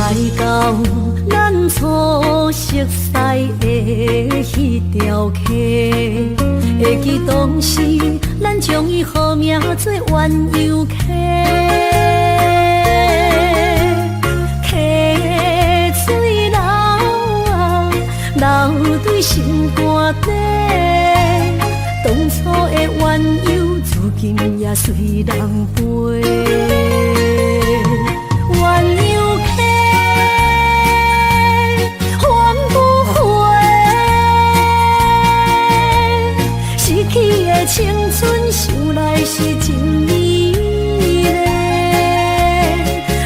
來到咱初熟似的彼條溪，會記當時咱將伊號名做鴛鴦溪。溪水流啊，流對心肝底，當初的鴛鴦，如今也隨人飛。鴛鴦溪，還不回，失去的青春，想來是真美麗。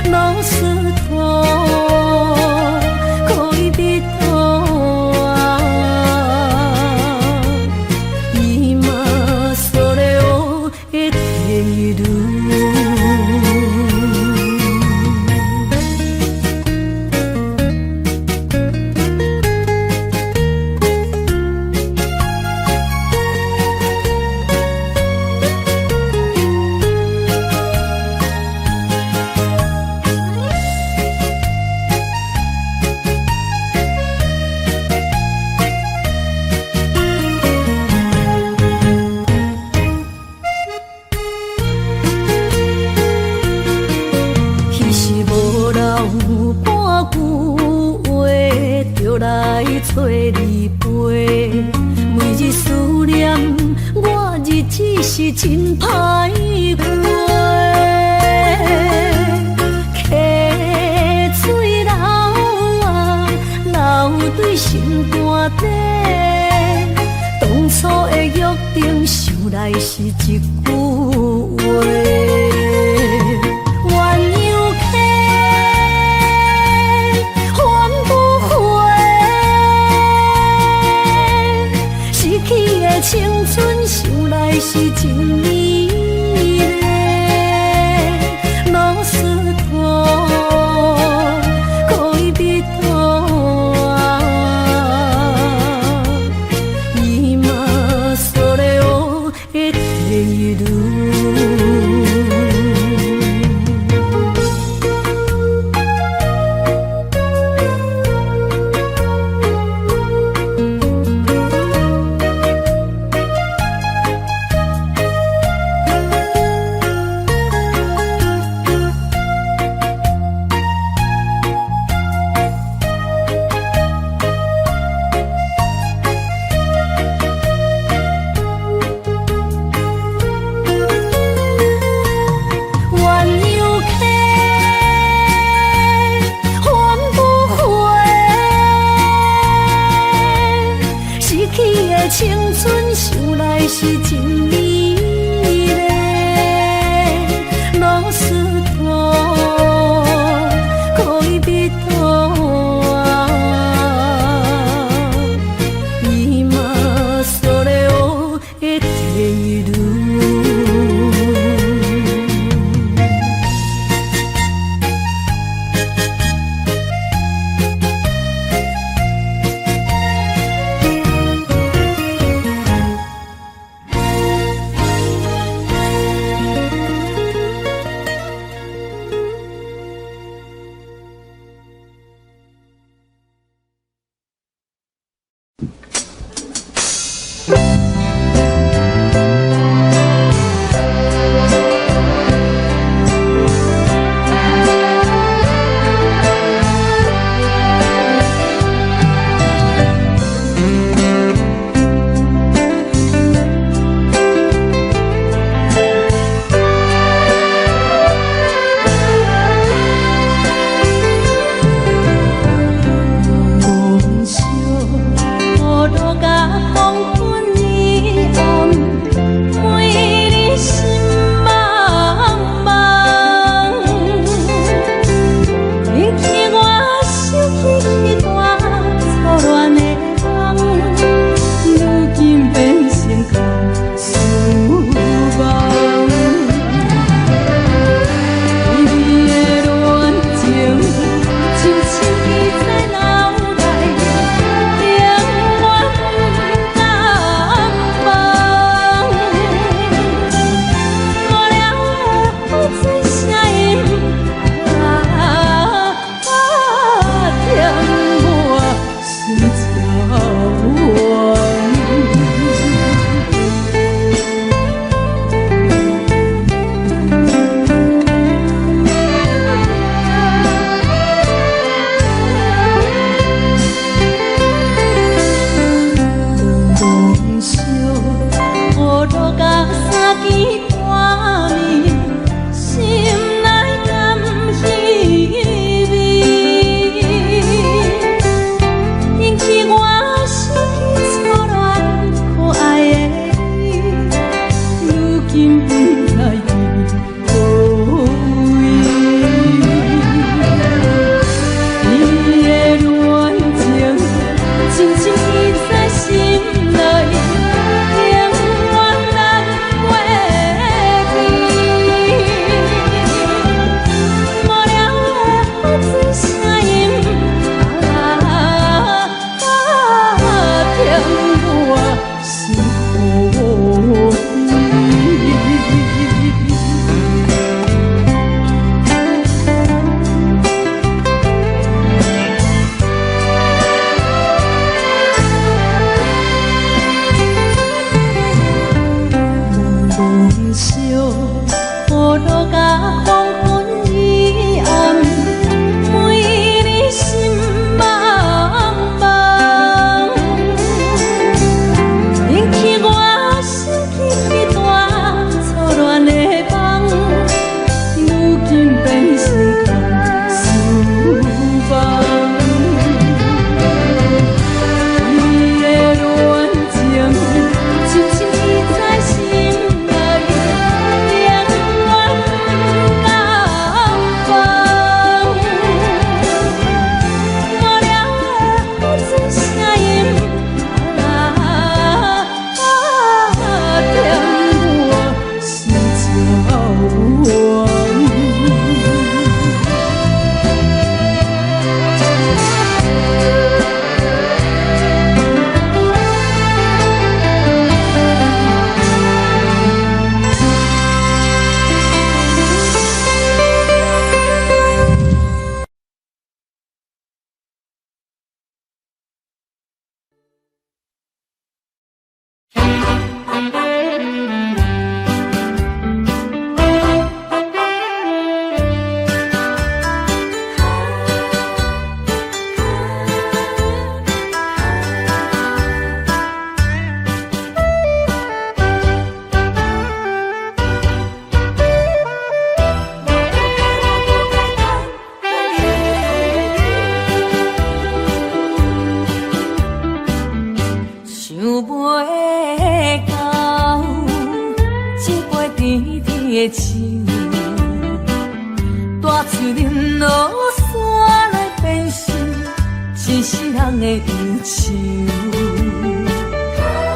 ロスト戀人啊，今それを得ている。彼時無留半句話，就來揣你飛。每日思念，我日子是真歹過。溪水流啊，流對心肝底，當初的約定，想來是一句話。鴛鴦溪，還不回，失去的青春，想來是真美麗。ロスト戀人啊，今それを得ている。的酒，大喙啉落山來變成一世人的憂愁。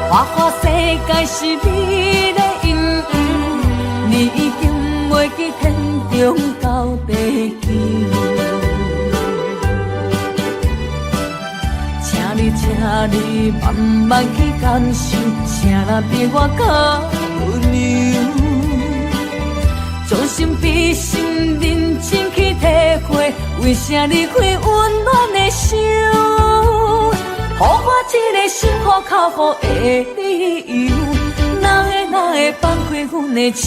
花花世界是美麗陰影，你已經袂記天長到地久。請你，請你慢慢去感受，啥人比我較溫柔？將心比心，認真去體會，為啥離開溫暖的手？予我這個心予哭予的理由，哪會哪會放開阮的手？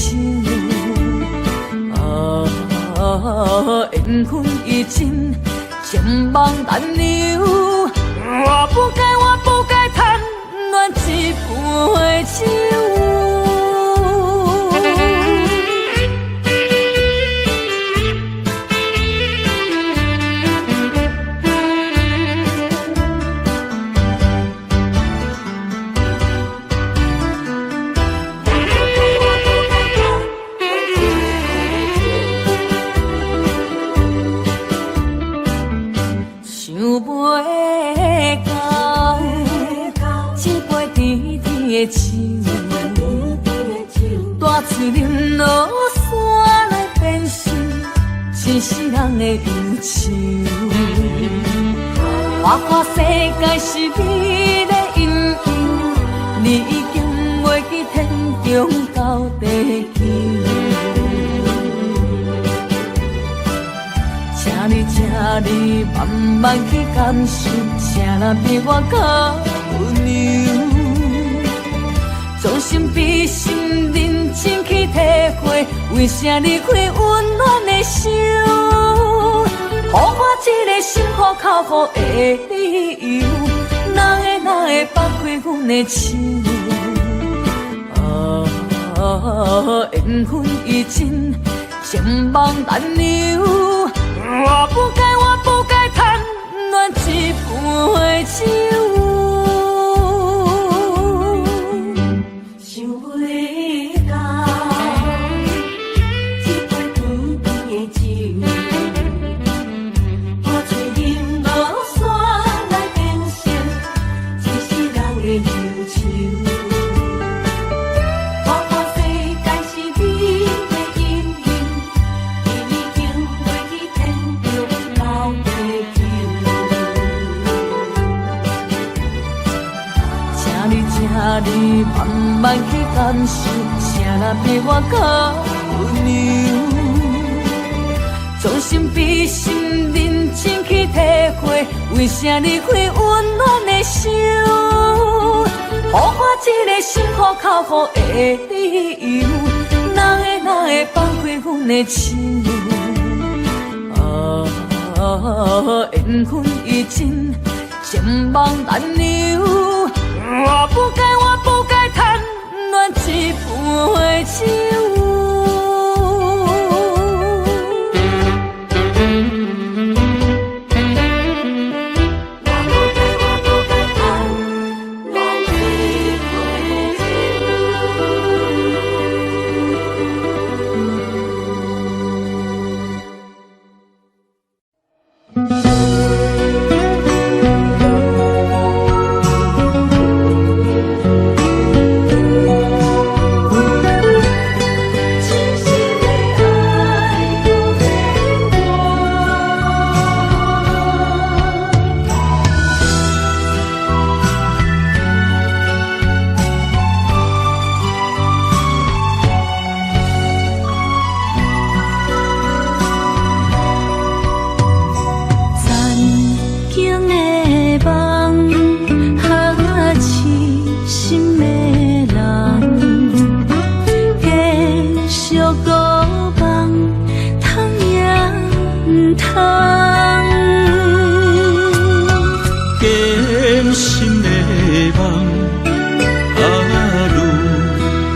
啊，緣分已盡，情網難留。我不該，我不該貪戀一杯酒。想袂到這杯甜甜的酒，大喙啉落山來變成一世人的憂愁。花花世界是美麗陰影，你已經袂記天長到地久。請你，請你慢慢去感受，啥人比我較溫柔？將心比心，認真去體會，為啥離開溫暖的手？予我這個心予哭予的理由，哪會哪會放開阮的手？啊，緣分已盡，情網難留。我不該，我不該貪戀一杯酒。想袂到這杯甜甜的酒，大喙啉落山來變成一世人的憂愁。花花世界是美麗陰影，你已經袂記天長到地久。請你，請你慢慢去感受，啥人比我較溫柔？將心比心，認真去體會，為啥離開溫暖的手？予我這個心予哭予的理由，哪會哪會放開阮的手？啊，緣分已盡，情網難留。我不該，我不該貪戀一杯酒。我不該，我不該貪戀一杯酒。痴心的愛不變卦。残景的夢，哈痴心的人，繼續孤夢，通也毋通。堅心的夢，啊，如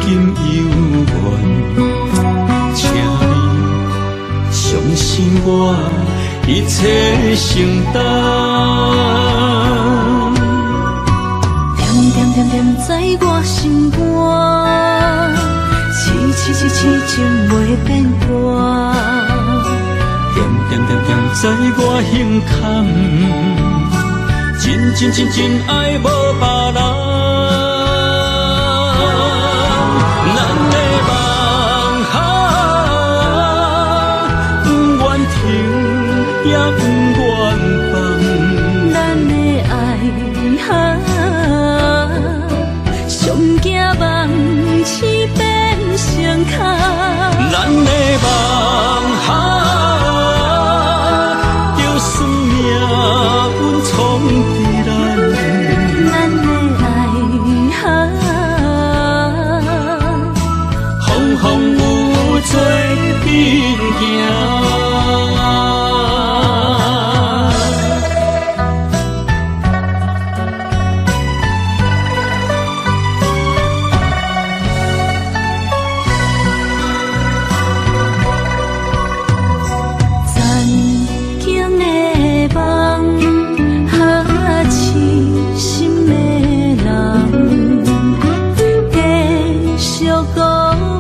今猶原，請你相信我，一切承擔。恬恬恬恬在我心肝，痴痴痴痴情袂變卦。惦惦惦惦在我胸坎，真真真真愛無別人。咱的夢啊，不願停也不願放。咱的愛啊，上驚夢醒變成空。咱的夢啊，就算命運創佇咱。咱的愛啊，風風雨雨做陣行。曾經的夢，啊，痴心的人，繼續孤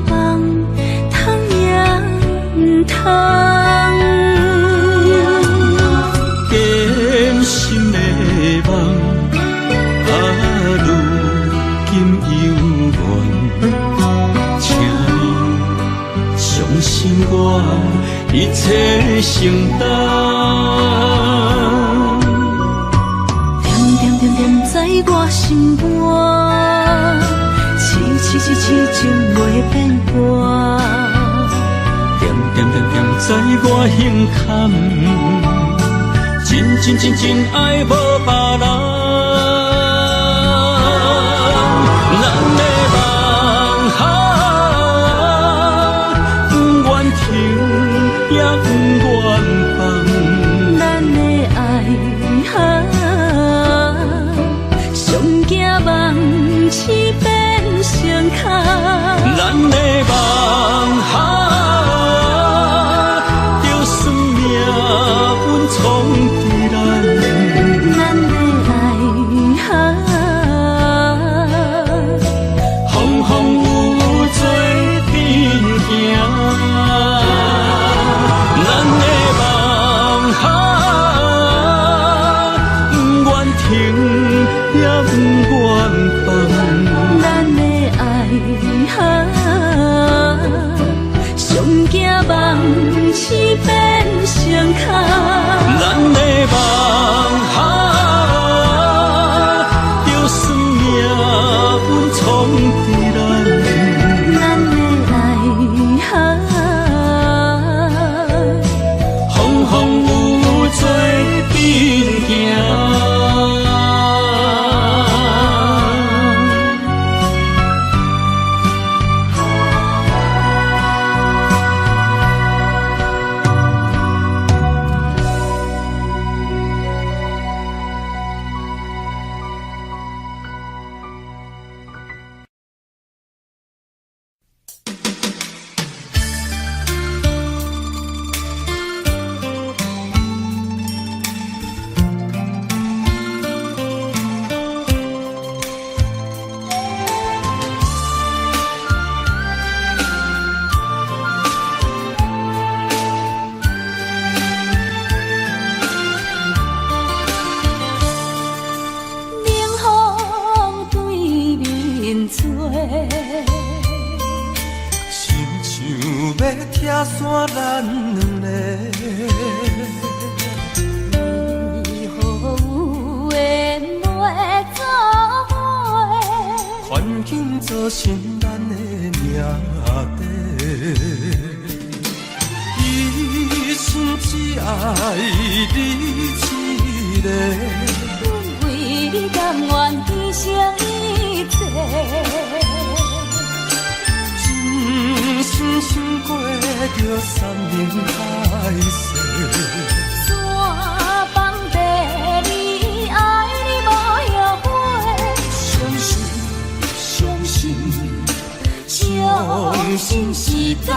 夢，通也毋通。堅心的夢，啊，如今猶原，請你相信我，一切承擔。惦惦惦惦在我心肝，痴痴痴痴情袂變卦。惦惦惦惦在我胸坎，真真真真愛無別人。咱的夢啊，不願停也不願放。咱的愛啊，上驚夢醒變成空。咱的夢啊，就算命運創佇咱。咱的愛啊，風風雨雨做陣行。咱的夢啊，不願停也不願放。咱的愛啊，上驚夢醒變成空。咱的夢啊，就算命運創佇咱。咱的愛啊，風風雨雨做陣行。冷風對面吹，親像欲拆散咱兩个。为何有缘袂做伙？环境造成咱的命底。一心只愛你一个。阮為你甘願犧牲一切。真心想過著山盟海誓。山崩地裂，愛你無後悔。相信，相信，相信時間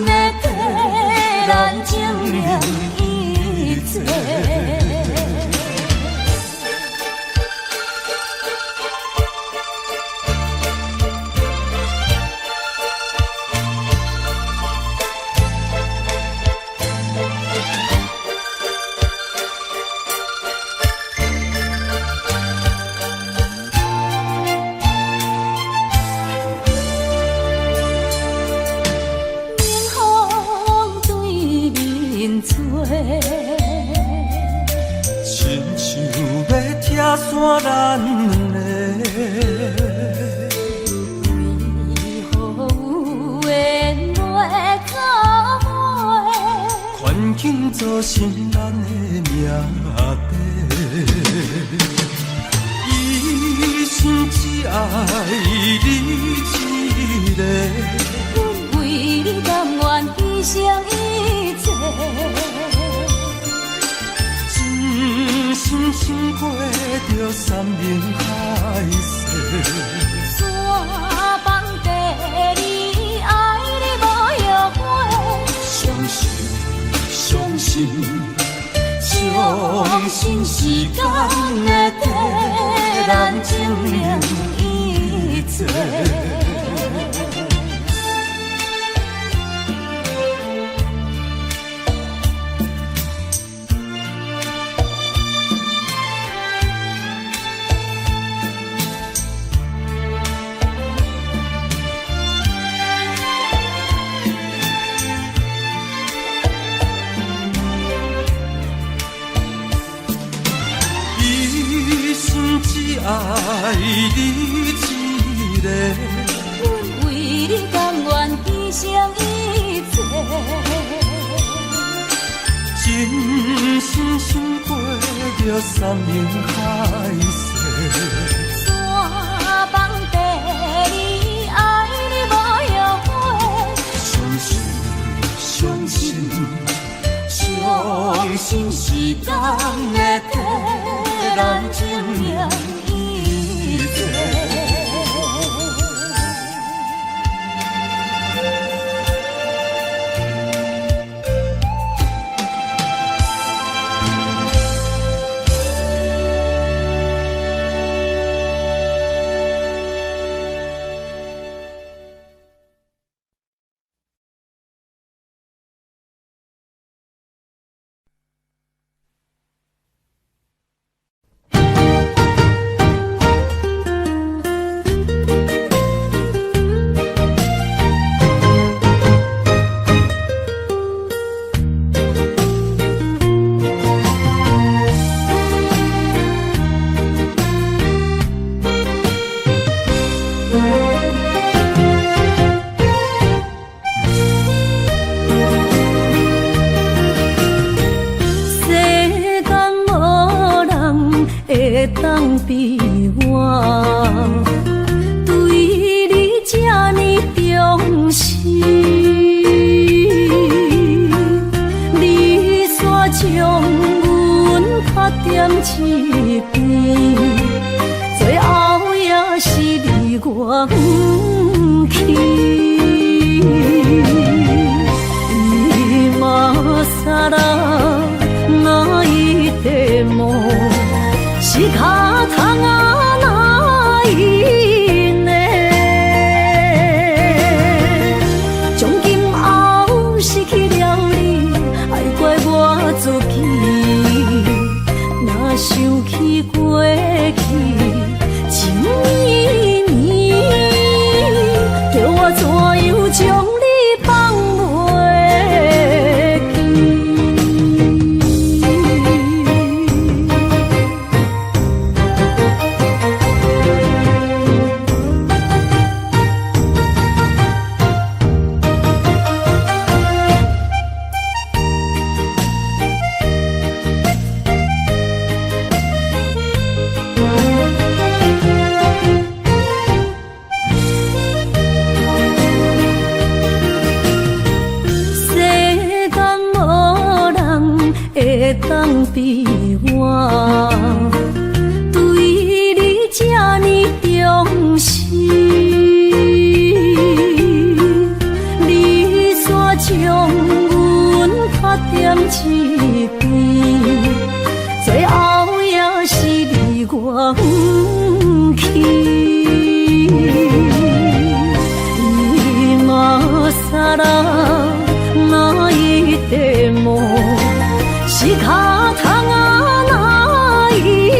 會替咱證明一切。散咱两个。为何有缘袂做伙？环境造成咱的命底。一心只爱你一个，阮为你甘愿牺牲一切。真心心过著山盟海誓。山放地你爱你无后悔。相信，相信，相信时间会替咱证明一切。一心只爱你一个，阮为你甘愿牺牲一切。真心心过著山盟海誓。山放地你爱你无后悔。相信，相信，相信时间会替咱证明一切。世间无人会当比我，对你这呢重视。你煞将阮拍踮一边，最后也是离我远去。今更泣いても仕方がないね。從今後失去了你，愛怪我自己。若想起過去情綿綿，叫我怎樣將你放袂記？世間無人會當比我，對你這呢重視。你煞將阮拍踮一邊，最後也是離我遠去。今更泣いても仕方がない。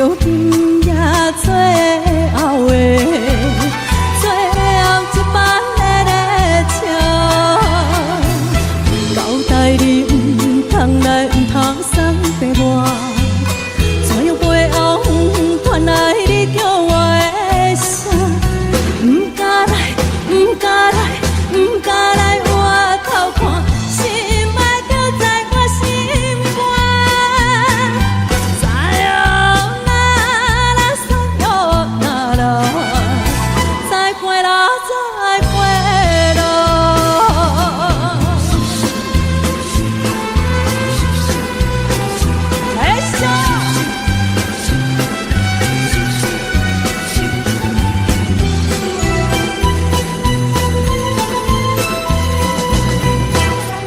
着今夜最後的，最後一擺的笑。交代你毋通來，毋通送予我，怎樣背後傳來你叫我的聲？毋敢來，毋敢來，毋敢來回頭看，心愛就在我心肝。さよなら，さよなら，再會啦，再會囉。哎笑。再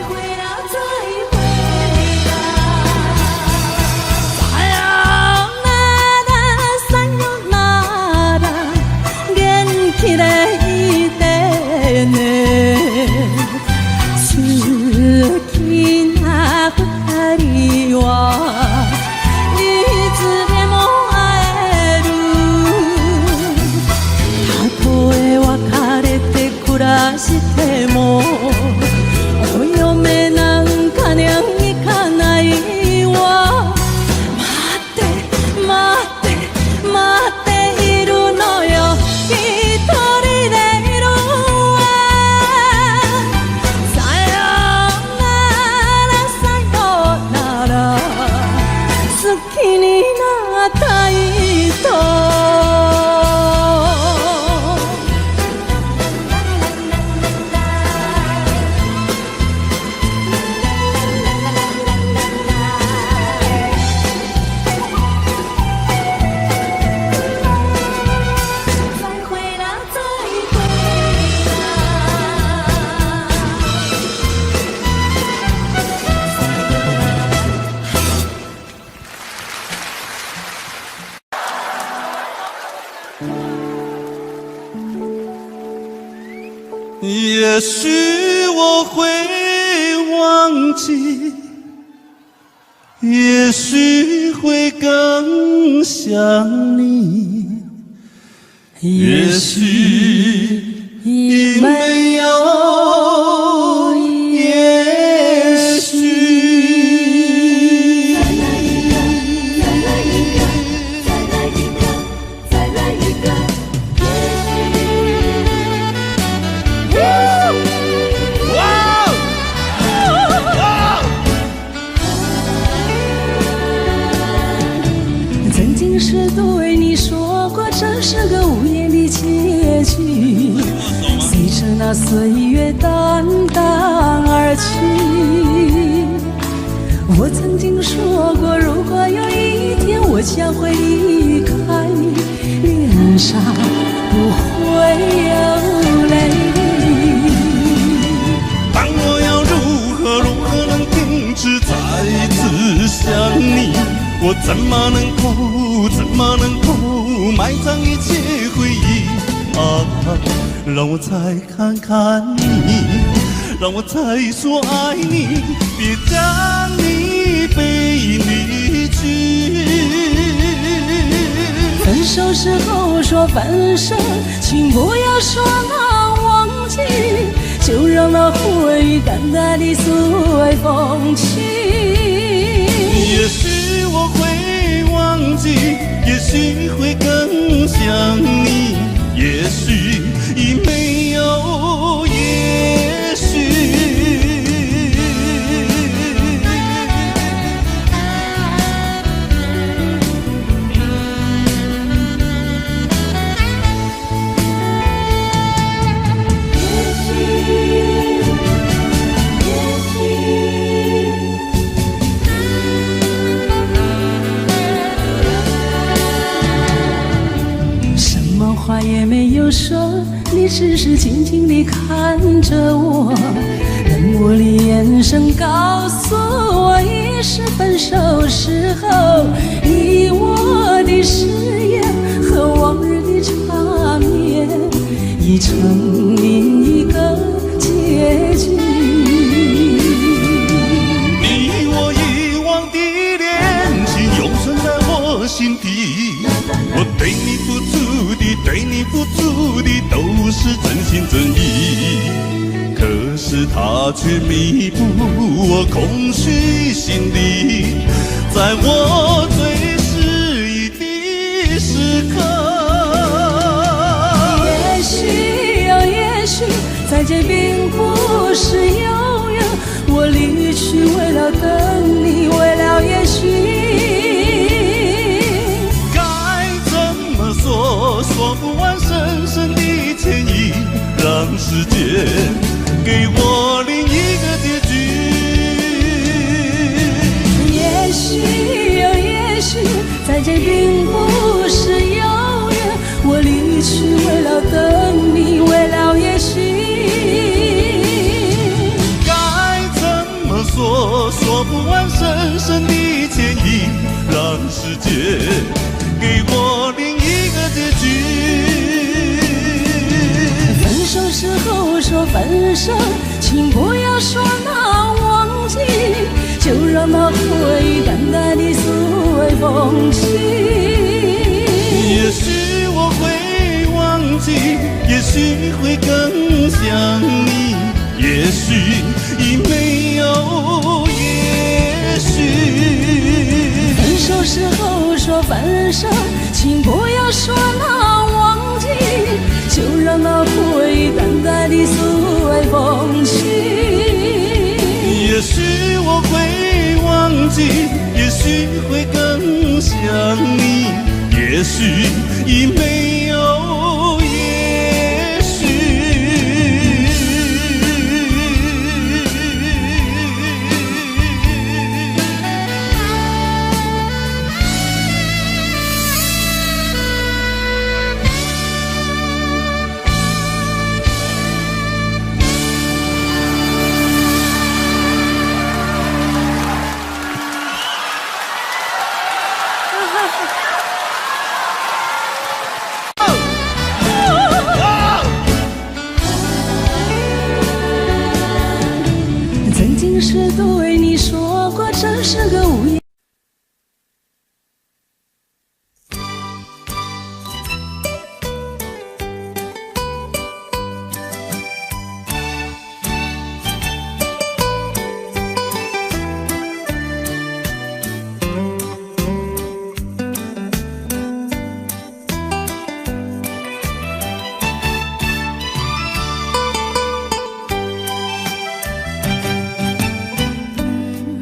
會啦，再會啦。さよなら，さよなら，元気でいてね。好きな二人はいつでも会える。たとえ別れて暮らしてもお嫁なんかにゃ行かないわ。待って待って待っているのよ、一人でいるわ。さよなら、さよなら、好きになった人。再會啦，再會啦。也許我會忘記，也許會更想你，也許已沒有也許。再來一個，再來一個，再來一個，再來一個，也許。哇！哇！曾經是對你說過，這是個無言的結局，隨着那歲月淡淡而去。我曾經說過，如果有一天我將會離開你，臉上不會有淚滴。但我要如何如何能停止再次想你？我怎麼能夠怎麼能夠埋葬一切回憶啊？讓我再看看你，讓我再說愛你，別將你背影離去。分手時候說分手，請不要說那忘記，就讓那回憶淡淡地隨風去。也許我會忘記，也許會更想你，也許已沒有也許。也許，也許。什麼話也沒有說，你只是靜靜地看着我，冷漠的眼神告訴我，已是分手時候。你我的誓言和往日的纏綿，已成另一個結局。你我以往的戀情永存在我心底。我對你付出的，對你付出的都是真心真意，可是他卻彌補我空虛心裡，在我最失意的時刻。也許啊，也許再見並不是永遠，我離去為了等你，為了也許。該怎麼說，說不完深深的歉意，讓時間給我另一個結局。也許啊，也許再見並不是永遠，我離去為了等你，為了也許。該怎麼說，說不完深深的歉意，讓時間給我另一個結局。分手時候說分手，請不要說那忘記，就讓那回憶淡淡的隨風去。也許我會忘記，也許會更想你，也許已沒有也許。分手時候說分手，請不要說那忘記，就讓那回憶淡淡的隨風去。也許我會忘記，也許會更想你，也許已沒有也許。曾經是對你說過，這是個無言。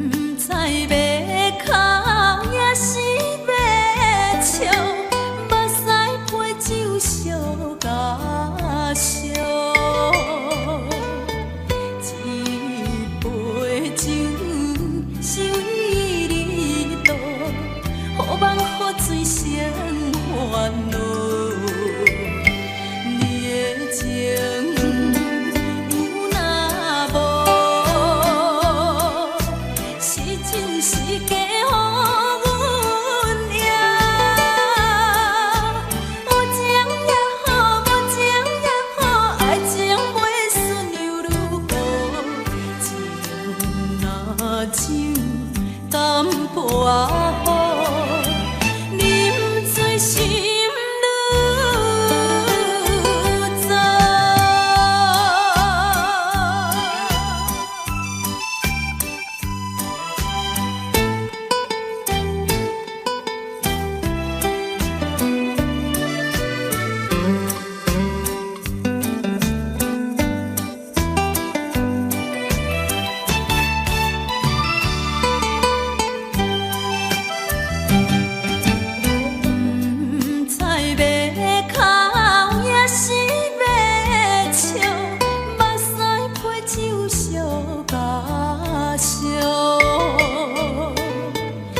毋知欲哭抑是欲笑，目屎陪酒相加烧。一杯酒是為你倒，予夢予醉成煩惱。你的情有若無，是真是假，予阮贏。有情也好，無情也好，愛情袂輸又如何？情若酒，淡薄仔好，饮醉心愈燥。毋知欲哭抑是欲笑，目屎陪酒相加烧。一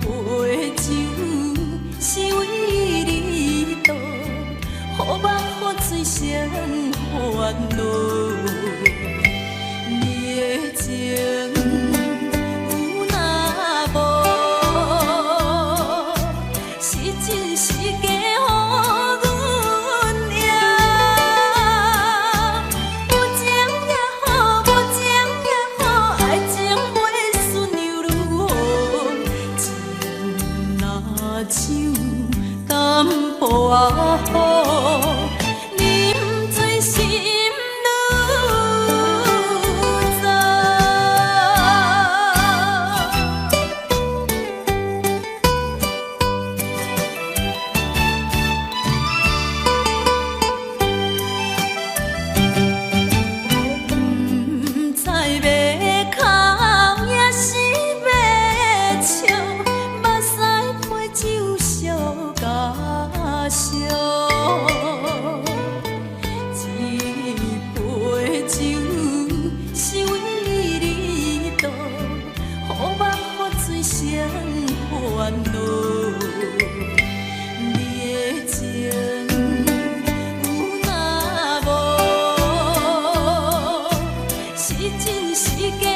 杯酒是為你倒，予夢予醉成煩惱。你的情有若無，是真是假，予阮贏。有情也好，無情也好，愛情袂輸又如何？情若酒，酒淡薄仔好，饮醉心愈早。不知欲哭抑是欲笑，目屎陪酒烧甲烧。这杯酒是为你而倒，予梦予醉成烦恼。你的情有若无，是真是假，予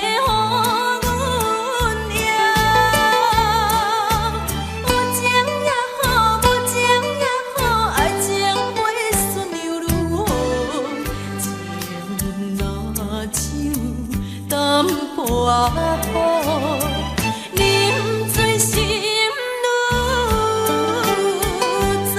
阮赢。有情也好，无情也好，爱情袂输又如何？情若像淡薄仔雨，饮醉心愈早。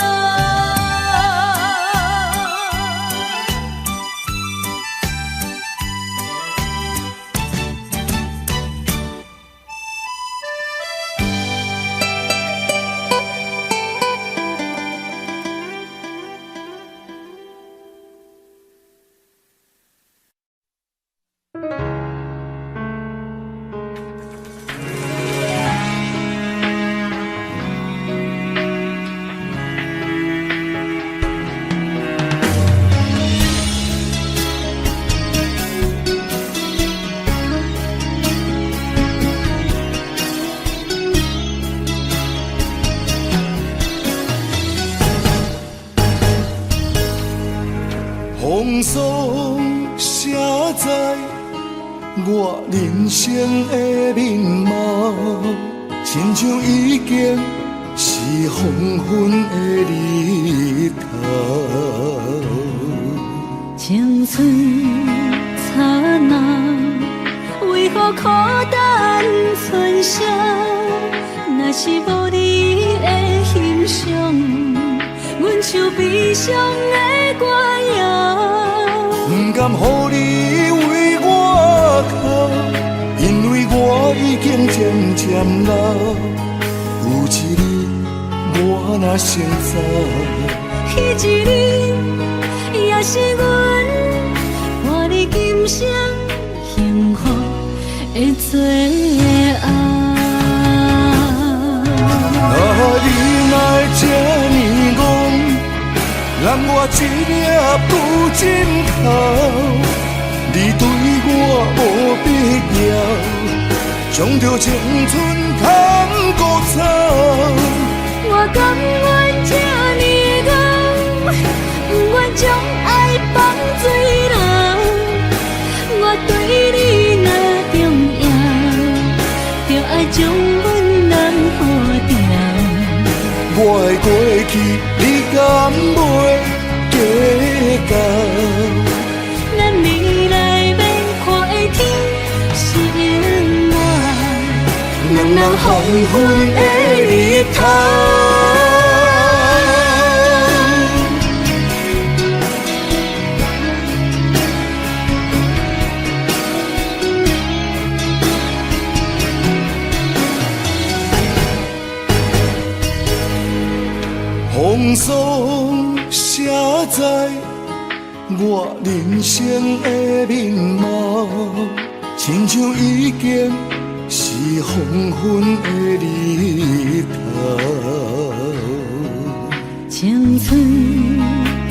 风霜写在我人生的面貌，亲像已经是黄昏的日头。青春刹那，为何苦等春宵？若是无你的欣赏，阮像悲伤的歌谣。不甘予你为我哭，因为我已经渐渐老。有一日我若先走，彼一日也是阮伴你今生幸福的最后。啊，你哪会这呢戆，揽我一粒布枕头，你对我无必要，将着青春牵孤走。我甘愿这呢戆，不愿将爱放水流。我对你若重要，就爱将阮揽好牢。我的过去，你敢袂计较？咱未来欲看的天是永远两人黄昏的日头。风霜写在我人生的面貌，亲像已经是黄昏的日头。青春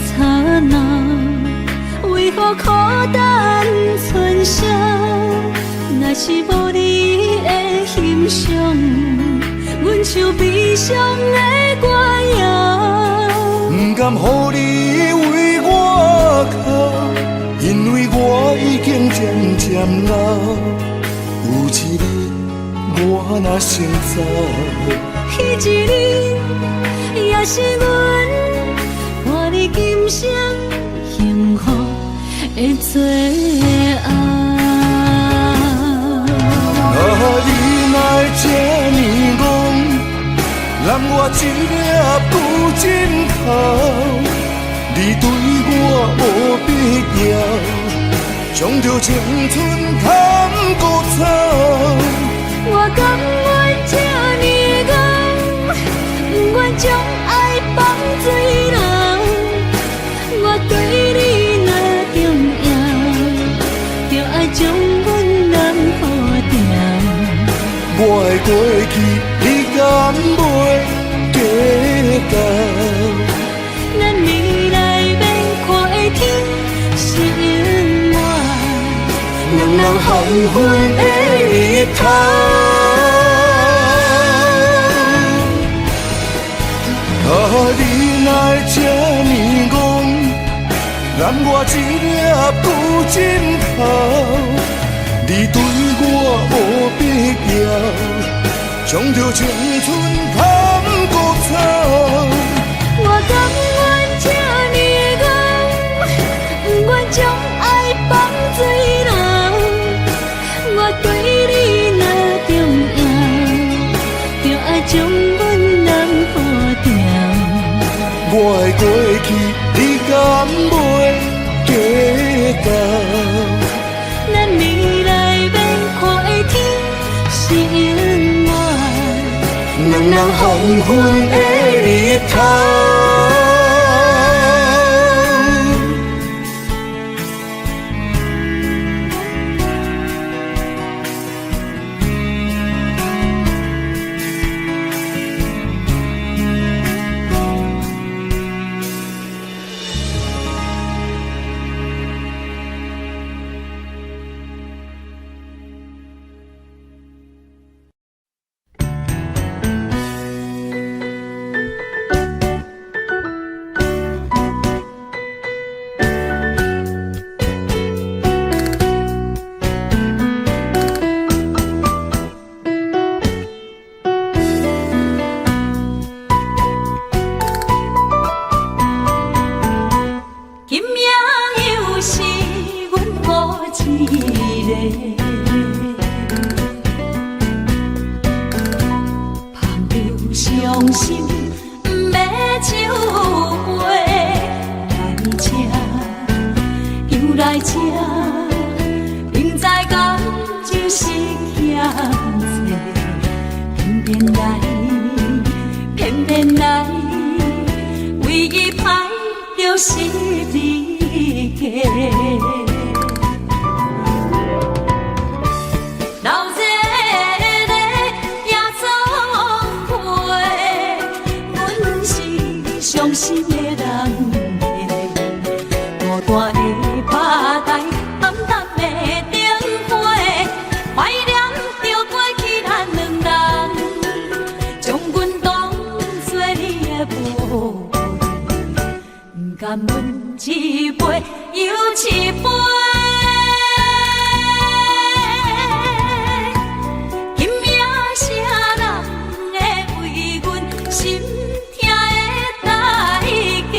刹那，为何苦等春宵？若是无你的欣赏，阮像悲伤的歌谣。不甘予你为我哭，因为我已经渐渐老。有一日我若先走，彼一日也是阮伴你今生幸福的最后。啊，你哪会这呢戆，揽我一粒牛枕头。你对我无必要，将著青春牵孤走。我甘愿这呢戆，不愿将爱放水流。我对你若重要，就爱将阮人好掉。我的过去，你敢袂计较？咱未来免看的天是永远，两人黄昏的日头。啊，你哪会这呢戆，揽我一粒牛枕头？你对我无必要，将著青春牵孤走。我甘愿这呢戆，不愿将爱放水流。我对你若重要，就爱将阮人好掉。我的过去，你敢袂计较？咱未来免看的天是永远，两人黄昏的日头。今夜又是阮孤一个，捧着伤心欲酒杯，来这又来这，明知感情是欠债，偏偏来，偏偏来，为伊歹著十字架。闹热的夜总会，阮是伤心的人客，孤单的吧台，暗淡的灯火，怀念著过去咱两人，将阮当作你的宝贝，不甘阮一杯又一杯。今夜啥人会为阮心痛的代价？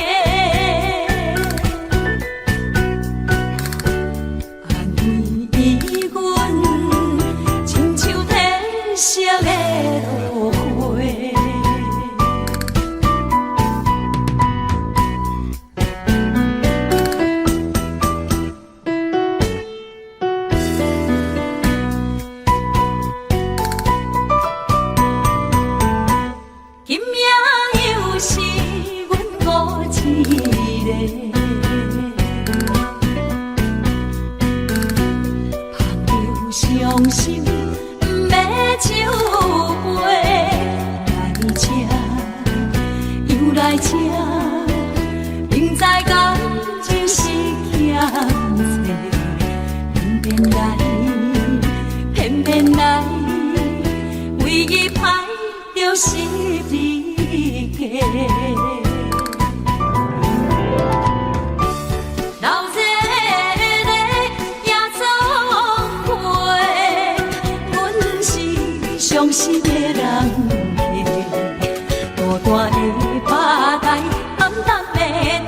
安慰阮，亲像褪色的落花。今夜又是阮孤一个，捧著伤心欲酒杯，来这又来这，明知感情是欠债，偏偏来，偏偏来，为伊歹著十字架。闹热的夜总会，阮是伤心的人客，孤单的吧台，暗淡的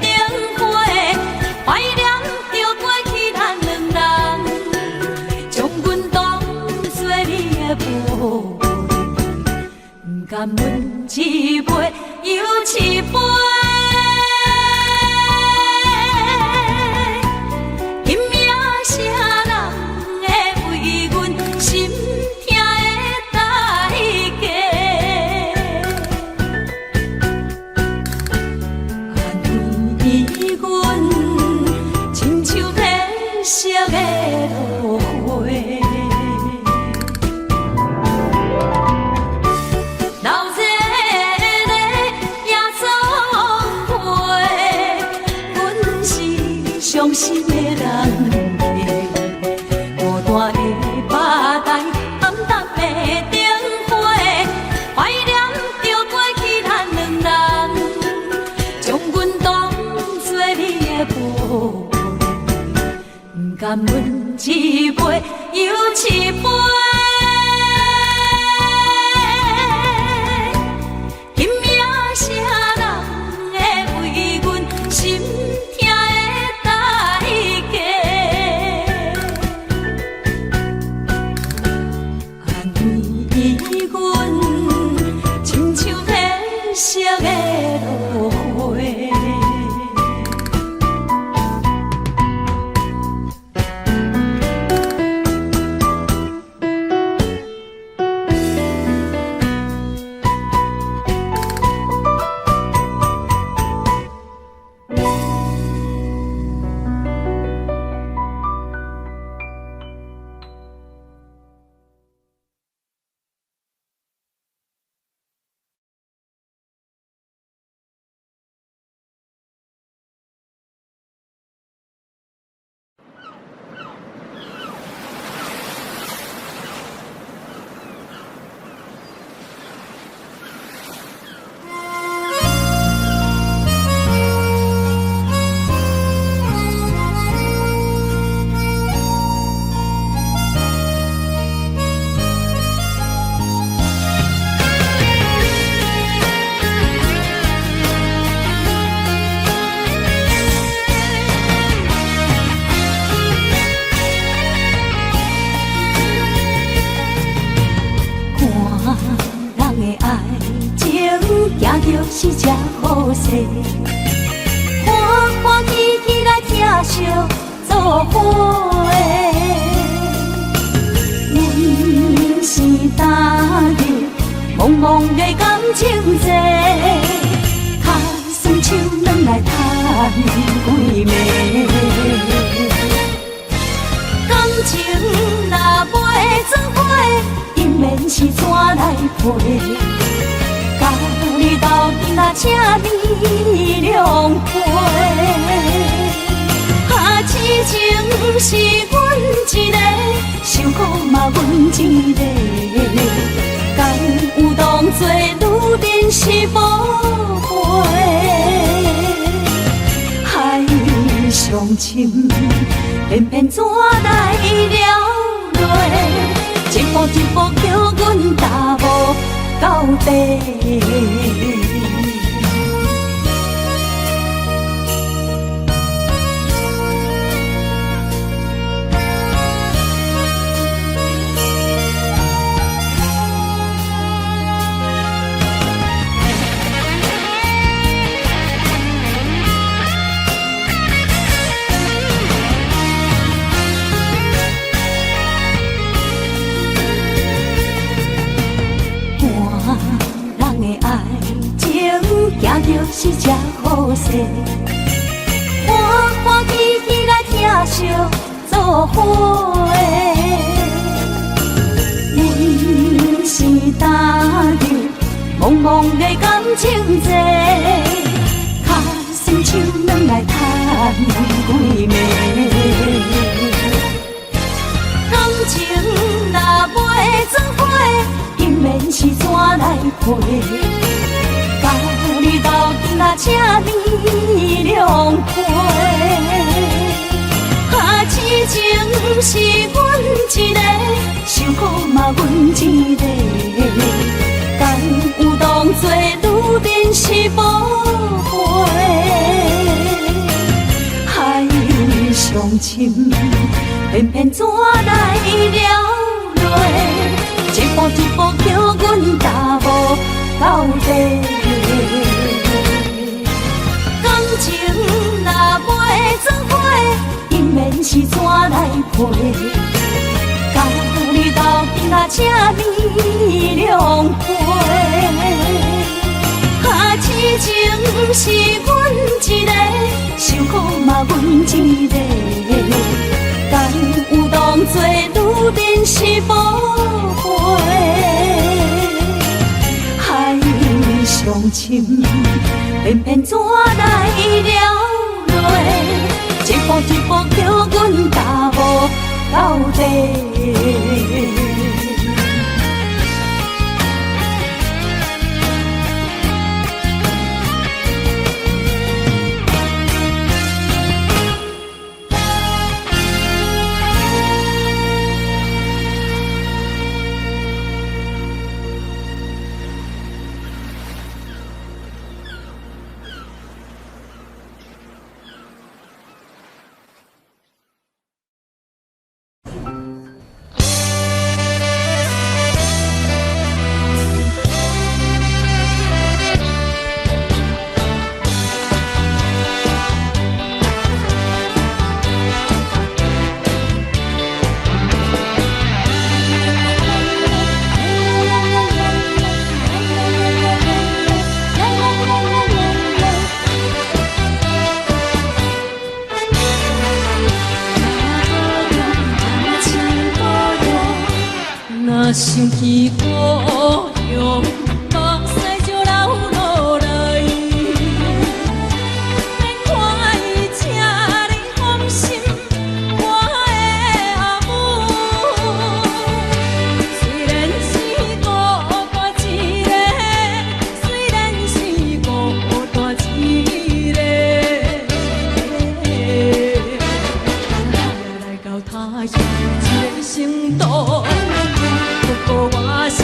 灯火，怀念著过去咱两人，将阮当作你的宝贝，不甘阮一杯一杯。今夜啥人会为阮心疼的代价？按呢阮亲像褪色的落花。流热的夜总会，阮是伤心的人客。孤单的吧台，暗淡的灯火，怀念著过去咱两人，将阮当作你的宝贝，不甘阮一杯又一杯。今夜啥人会为阮心疼的代价？按呢阮亲像褪色的落花。看人的爱情，行著是这好势，欢欢喜喜来疼惜做伙。阮是踏入茫茫的感情债，跤酸手软来趁几暝。感情若袂做伙，姻缘是怎来配？共你斗阵啊，请你谅解。啊，痴情是阮一个，受苦嘛阮一个。敢有当作女人是宝贝？海上深，偏偏怎来了落？一步一步叫阮踏无到底。看人的爱情，行著是这好势，欢欢喜喜来疼惜做伙。阮是踏入茫茫的感情债，跤酸手软来趁几暝。感情若袂做伙，姻缘是怎来配？共你斗阵啊，请你谅解。啊，痴情是阮一个，受苦嘛阮一个。敢有当作女人是宝贝？海上深，偏偏怎来了落？一步一步叫阮踏无到底。怎來陪？佮你鬥陣到這呢兩回。啊，痴情是阮一个，受苦嘛阮一個。敢有當作女人是寶貝？海上深，偏偏怎來流淚？一步一步叫阮踏無到底。若想起故鄉，目屎就流落來。免看伊這呢放心，我的阿母。雖然是孤單一个，雖然是孤單一个，來到他鄉這个成都。不過我是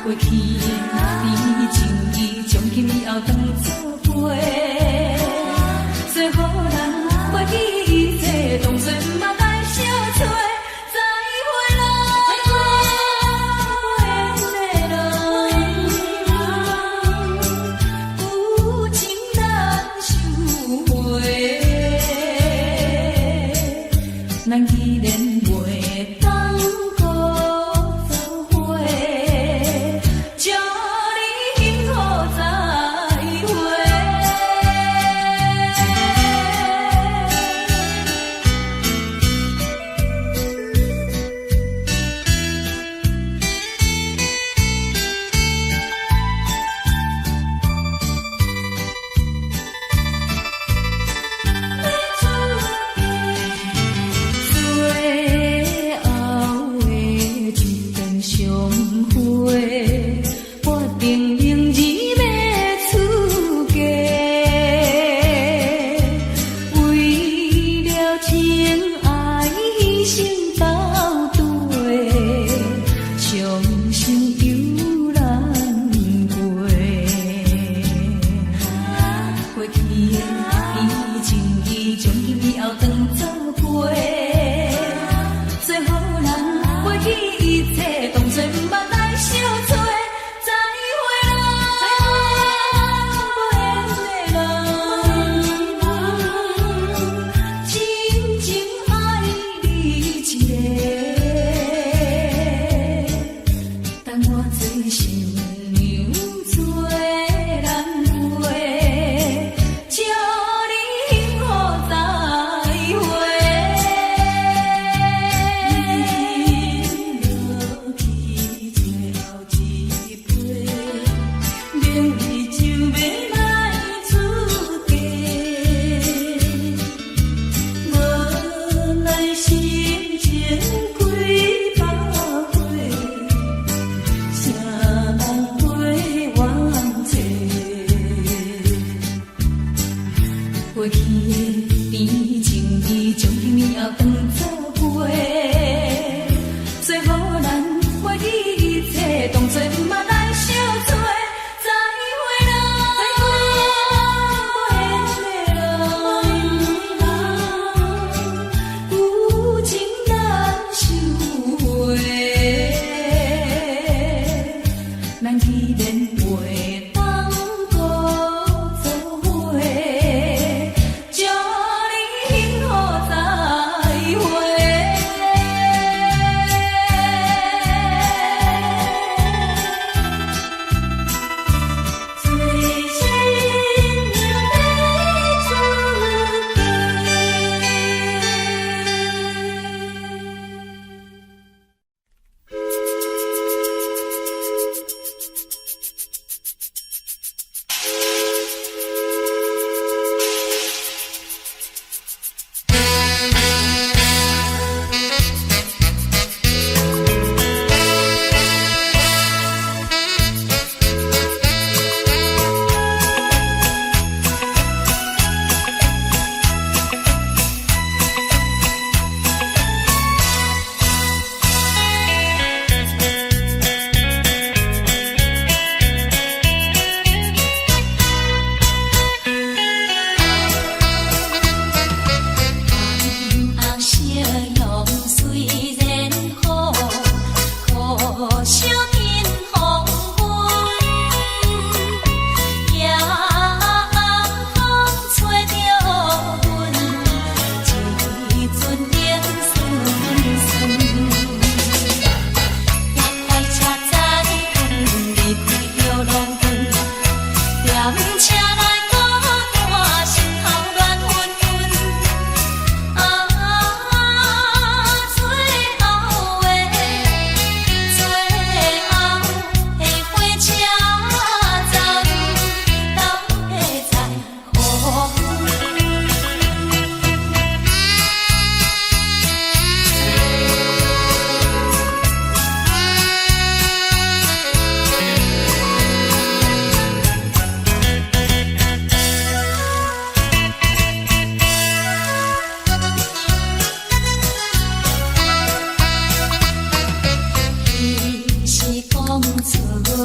過去的甜情意，從今以後當作陪。做予人袂記一切，當作毋捌來相揣。再會啦，無緣的人，舊情難收回。咱既然袂當閣做伙，祝你幸福再會。最後的一遍相會，決定明日欲出嫁。為了情愛犧牲到底，傷心猶難過。過去的甜情意，從今以後當作陪。做予人袂記一切，當作毋捌來相揣。再會啦，無緣的人，真情愛你一個，等我做新娘做難過，祝你幸福再會。飲落去最後一杯，明日就欲來出嫁。無奈心情幾百回，誰人陪我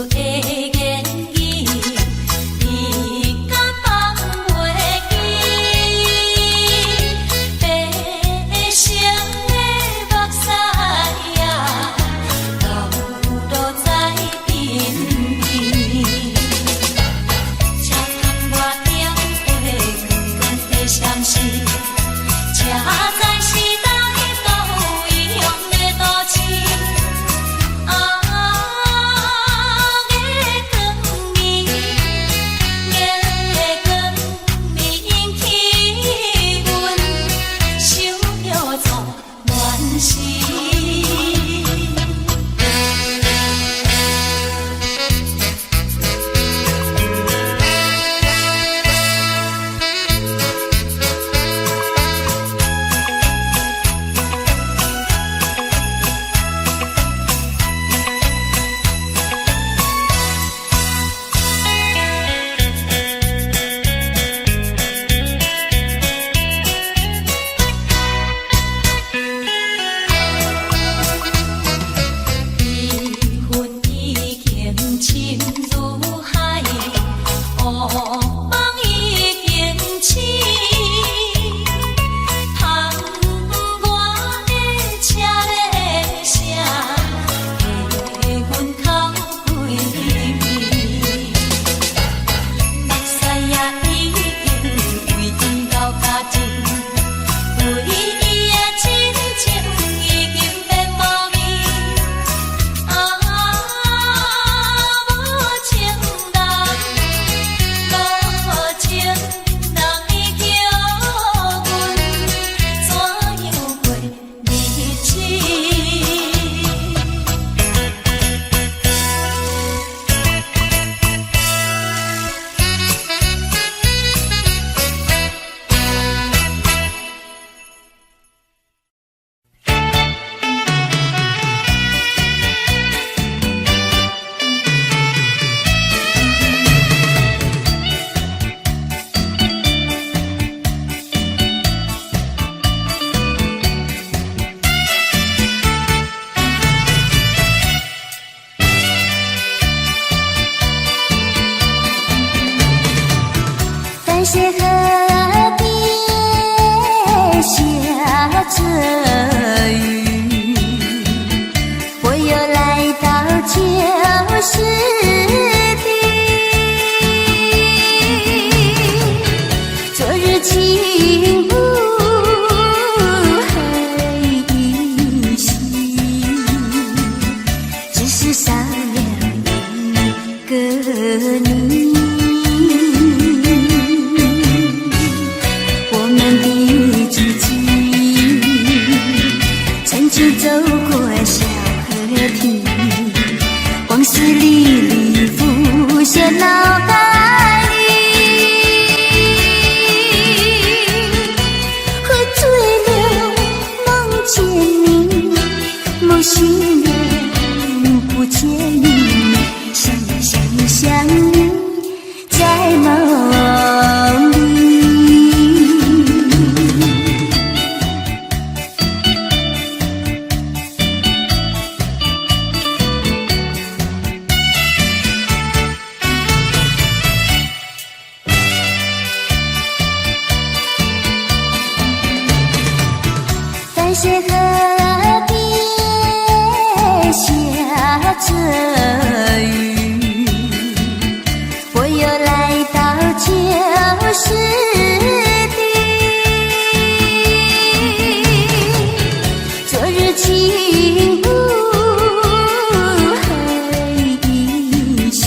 的言語，你敢放袂記？白色的目屎啊，流落在鬢邊。車窗外燈火光光的閃烁，這才是來到異鄉的都市。啊，月光暝，月光暝引起阮想著做恋时。彼份已經深如海，烏夢已經醒。窗外的車咧聲，替阮哭幾暝。目屎也已經沸騰到家陣，對伊的真情已經變無味。啊，無情人，無情人，伊叫阮怎樣過日子？凡是河邊下着雨，我又來到舊時地。昨日情霧還依稀，只是少了一個你。我們的足跡，曾經走過小河堤，往事歷歷浮現腦海裡。喝醉了夢見你，夢醒了不見你，想想想你在夢裡。凡是河邊下着雨，我又來到舊時地。昨日情霧還依稀，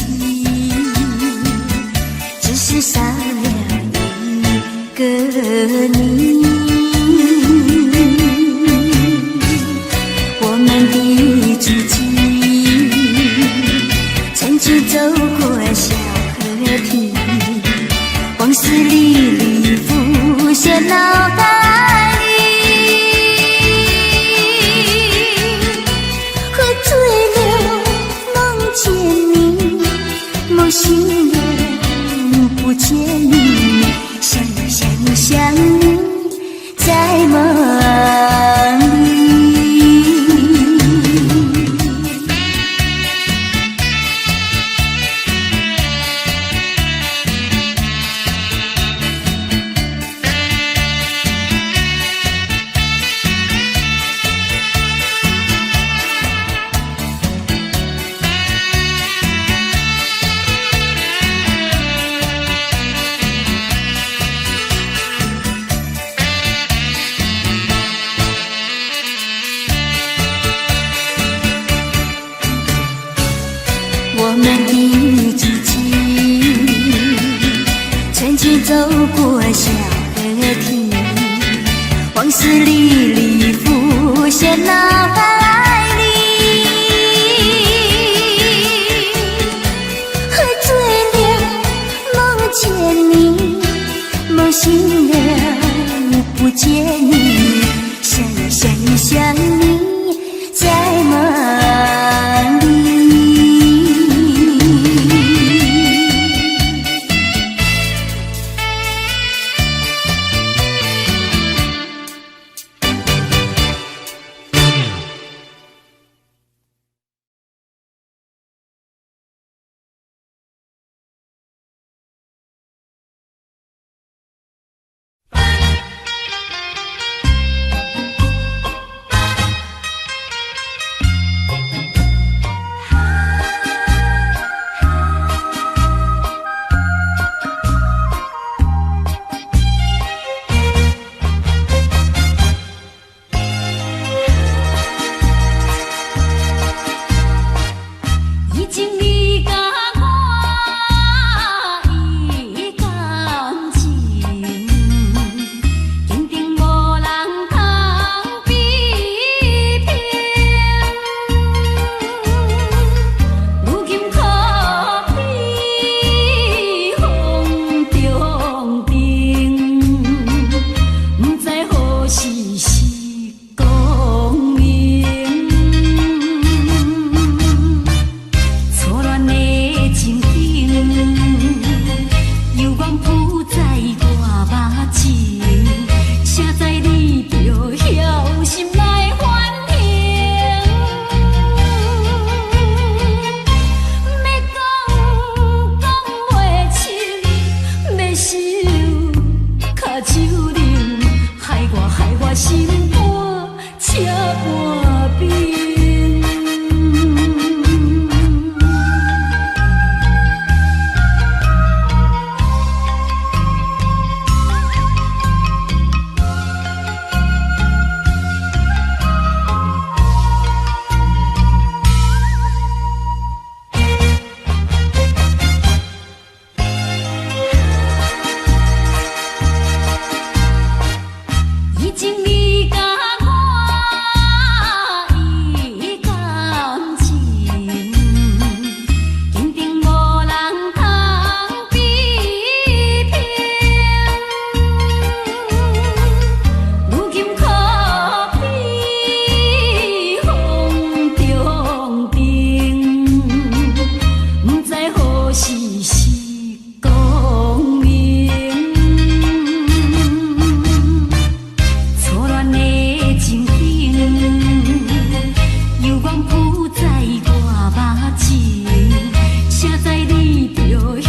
只是少了一個你。我們的足跡，曾經走過小河堤，往事歷歷浮現腦海裡。喝醉了夢見你，夢醒了不見你，想想想你在夢裡。們一起，曾經走過小河堤，往事歷歷浮現腦海裡。喝醉了，夢見你，夢醒了，不見你，想呀想呀想你，在夢裡。以前你佮我的感情，肯定無人通比拼。如今可比風中燈，不知何時是光陰。錯亂的情景，猶原浮在我目前，誰知你著曉心內反應。欲講講袂清，欲收跤手冷，害我心肝赤半冰。以前你佮我的感情，肯定無人通比拼。如今可比風中燈，不知何時是光陰。錯亂的情景，猶原浮在我目前，誰知你著曉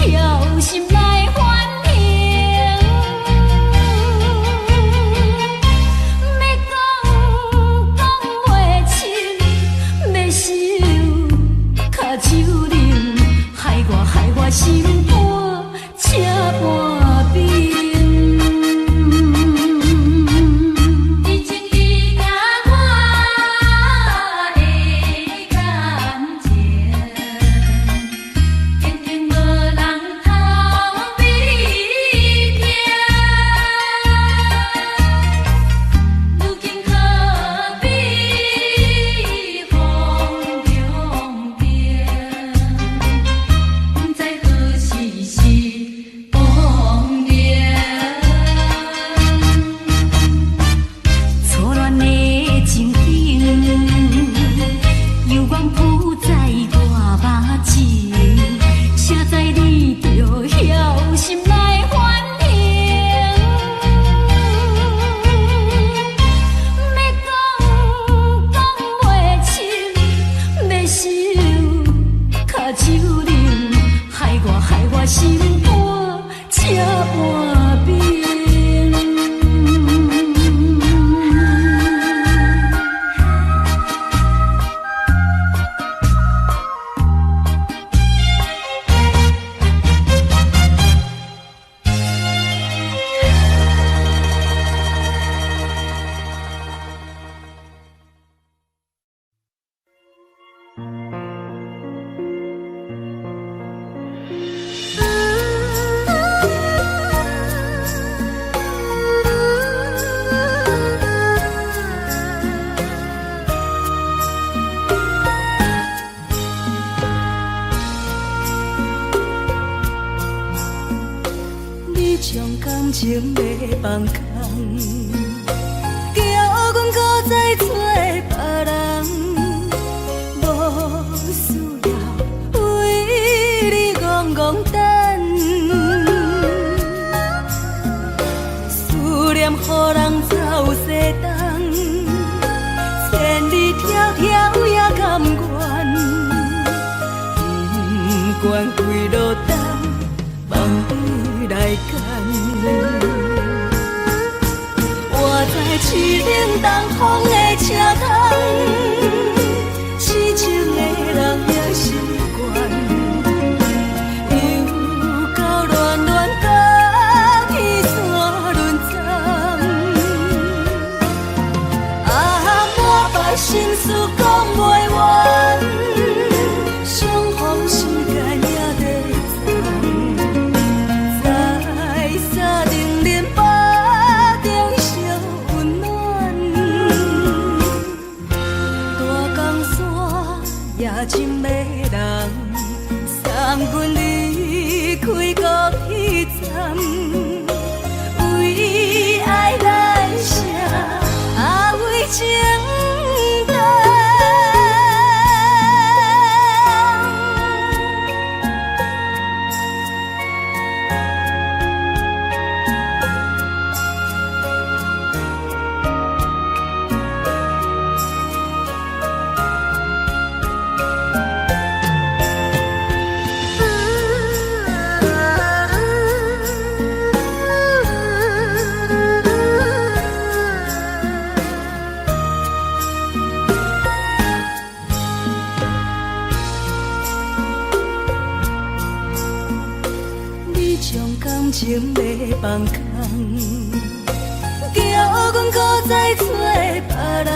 心內反應。欲講講袂清，欲收跤手冷，害我心肝赤半冰。以前你佮我的感情，肯定無人通比拼。如今可比風中燈，不知何時是光陰。錯亂的情景，猶原浮在我目前，誰知你著曉心內反應。欲講講袂清，欲收跤手冷，害我心肝赤半冰。將感情欲放空，叫阮閣再找別人，無需要為你戇戇等，思念予人走西東，千里迢迢也甘願，不管幾落冬，望你來牽。我知凄冷東風的車窗，痴情的人也習慣，又到暖暖甲天山輪欉，啊，满腹心事講袂完，相逢時間也在藏，在三重林腹中相溫暖，大江山也真迷人，送阮離開高鐵站，為愛來寫，啊為情等。你將感情欲放空，叫阮閣再找別人，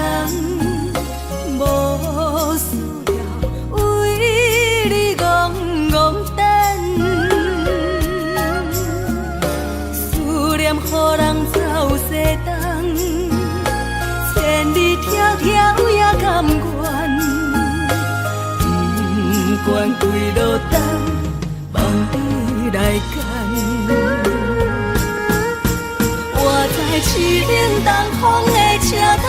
無需要為你戇戇等，思念予人走西東，千里迢迢也甘願，不管幾落冬，望你來牽。我知凄冷東風的車窗，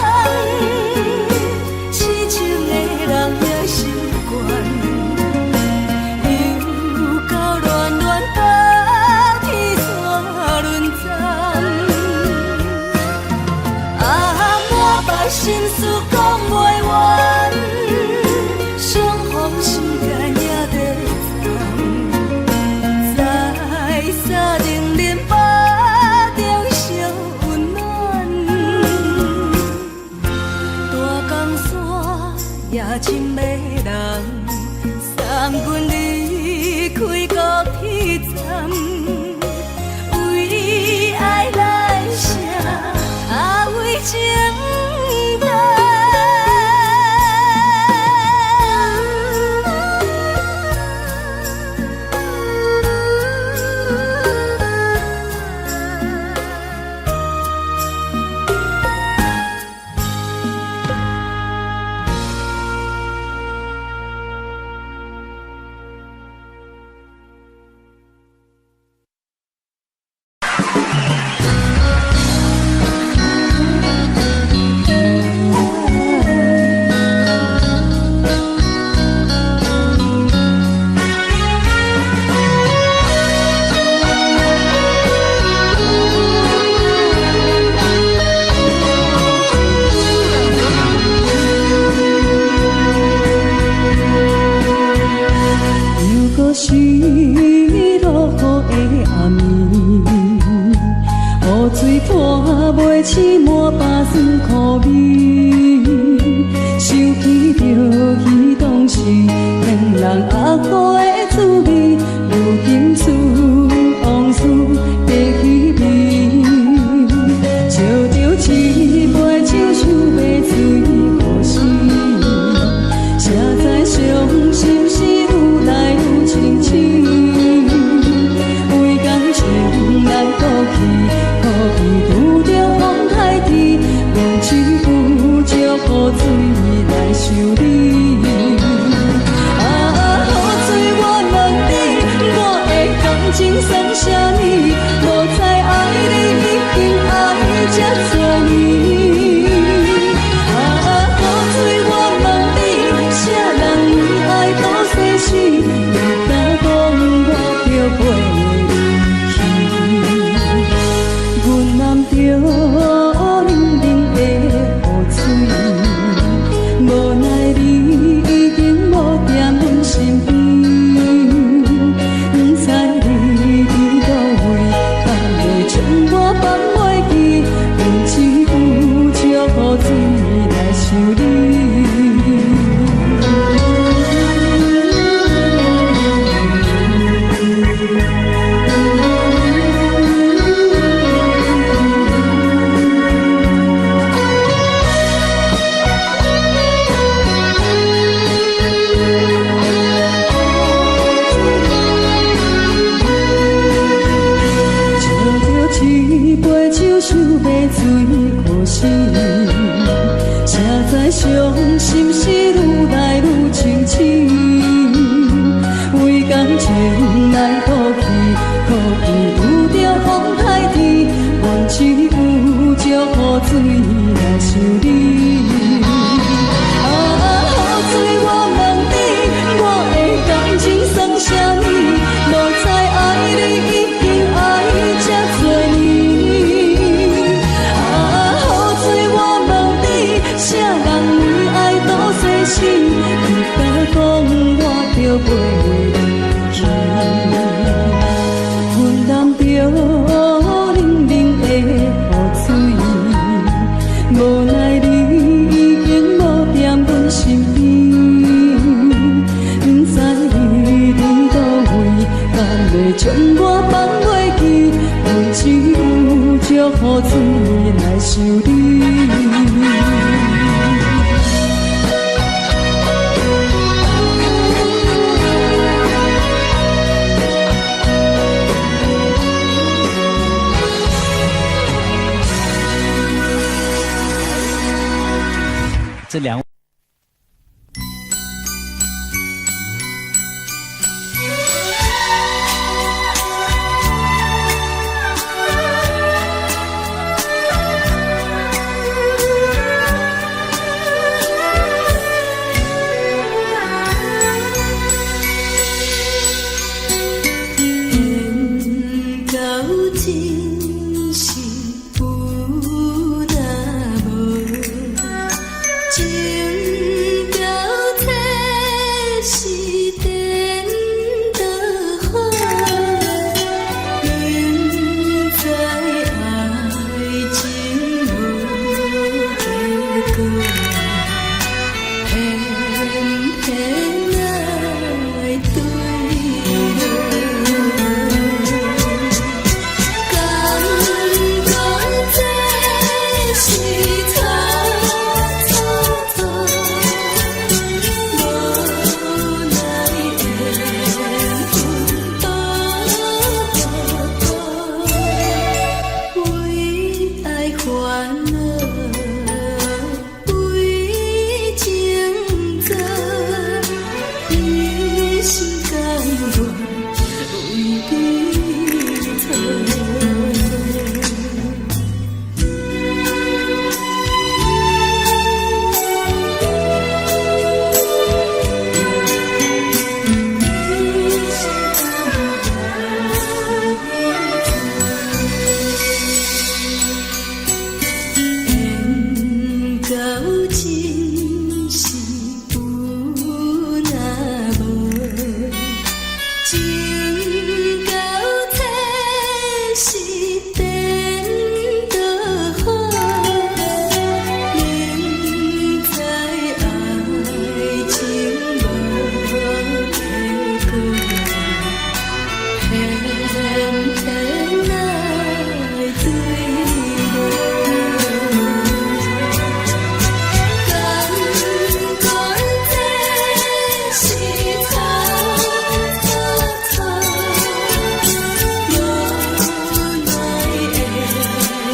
痴情的人也習慣，又到暖暖甲天山輪欉，啊，满腹心事講袂完，相逢時間也在藏，在三重林腹中相溫暖，大江山也真迷人，送阮離開高鐵站，為愛來寫，啊為情等。又閣是落雨的暗暝，雨水泼袂醒滿腹酸苦味，想起著彼當時騙人阿哥的滋味，如今思往事提彼味，照著一杯酒想欲醉予死，才知傷心事愈來愈清醒，為感情難過去，可比拄著風海天，用一句石雨水來修理。啊，情來賭氣，可以有著風颱天，阮只有石雨水來想你。啊，雨水我問你，我的感情算啥物？無知愛你已經愛這多年。啊，雨水我問你，啥人為愛賭生死？你敢講我著袂離去？阮淋著冷冷的雨水，無奈你已經無踮阮身邊，不知你佇佗位，敢會將我放袂記？阮只有石雨水來想你。這兩。緣到真是有若無，情到這是顛倒好，明知愛情無結果，偏偏愛對落。感覺這是錯錯錯，無奈緣分多為愛煩惱，為情做，一心甘願為你錯。緣到真是有若無，情到這是顛倒好，明知愛情無結果，偏偏愛對落。感覺這是錯錯錯，無奈緣分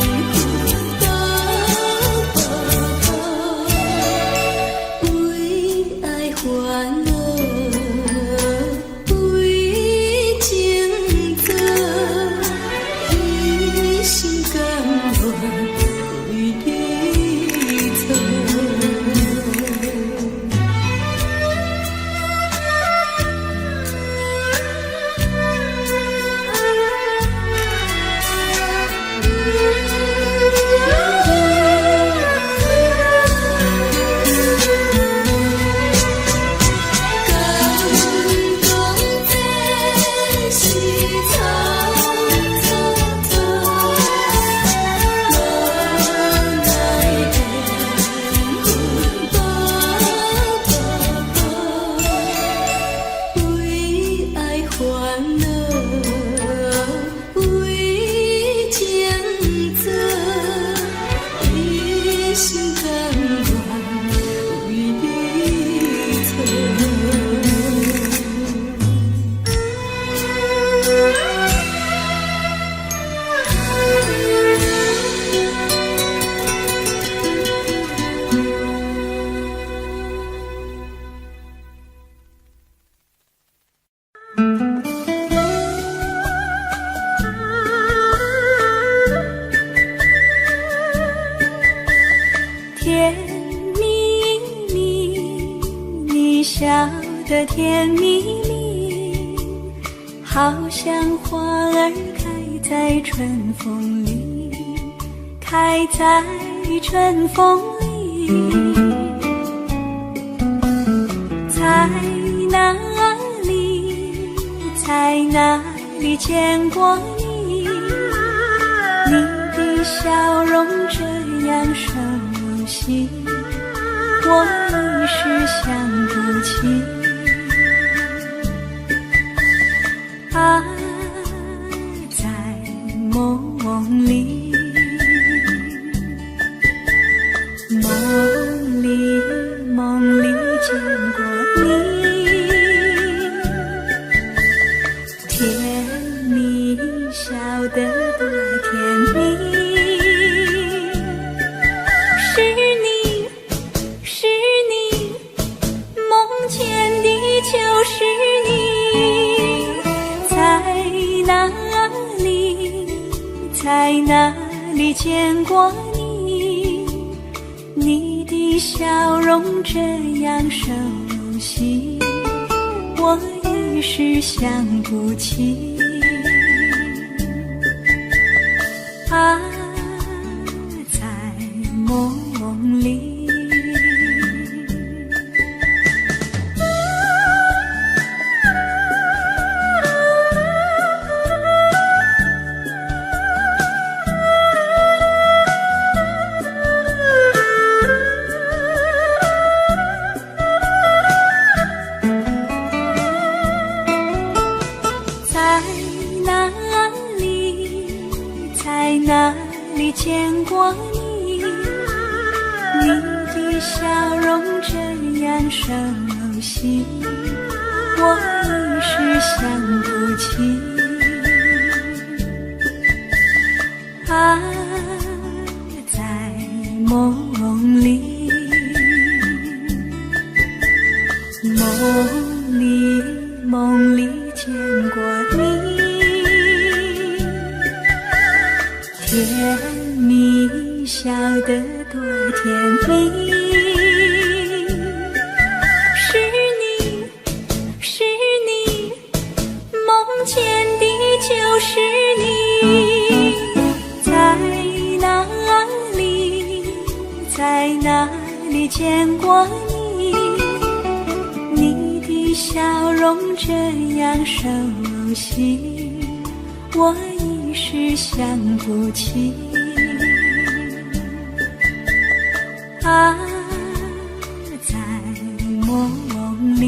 多為愛煩惱，為情做，一心甘願為你錯。感覺這是錯錯錯，無奈緣分多為愛煩惱，為情做，一心甘願為你錯。得甜蜜蜜，好像花兒開在春風裡，開在春風裡。在哪裡，在哪裡見過你？你的笑容這樣熟悉，我一時想不起。啊，在夢裡，夢裡夢裡見過你，甜蜜笑得多甜蜜，是你是你，夢見的就是你，在哪裡，在哪裡見過你？你的笑容這樣熟悉，我一時想不起。啊，在夢裡。在哪裡，在哪裡見過你？你的笑容這樣熟悉，我一時想不起。啊，在夢裡，夢裡夢裡見過你，甜蜜笑得多甜蜜，是你是你，夢見的就是你，在哪裡，在哪裡見過你？你的笑容這樣熟悉，我一時想不起。啊，在夢裡。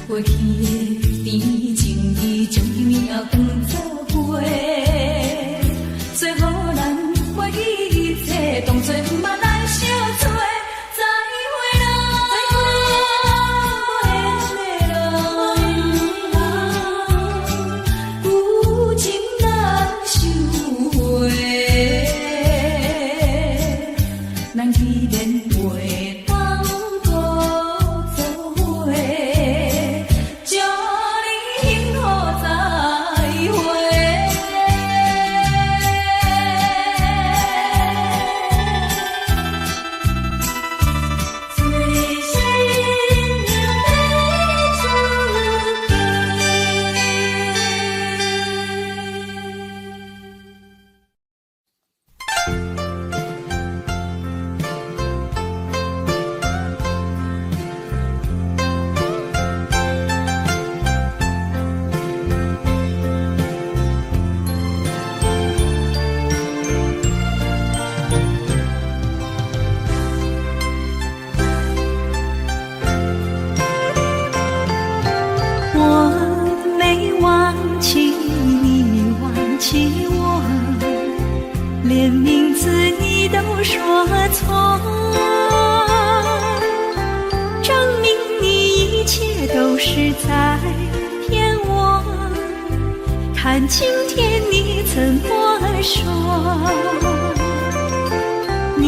過去的甜情意，將今以後當作陪，做予咱袂記一切，當作毋捌來相找。再會啦，無緣的人，舊情難收回。咱既然袂當閣做伙，祝你幸福再會。做新娘欲出嫁。我沒忘記你，忘記我，連名字你都說錯，證明你一切都是在騙我。看今天你怎麼說？你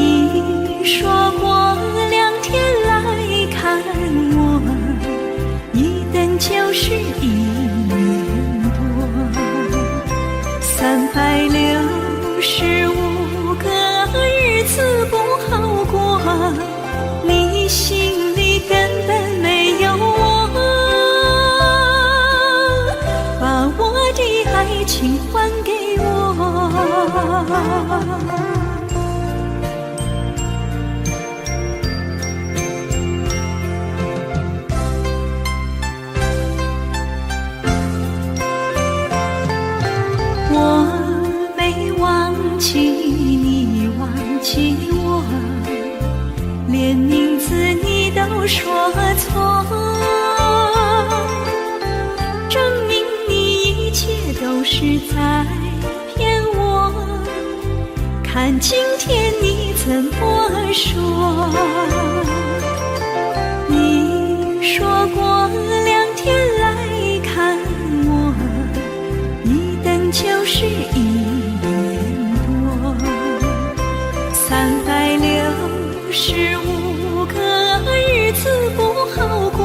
說過兩天來看我，一等就是一年多，365個日子不好過，你心裡根本沒有我，把我的愛情還給我。我沒忘記你，忘記我，連名字你都說錯，證明你一切都是在騙我。看今天你怎麼說？你說過兩天來看我，一等就是一年多，365個日子不好過，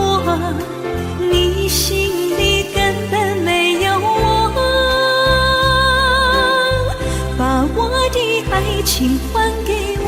你心裡根本沒有我，把我的愛情還給我。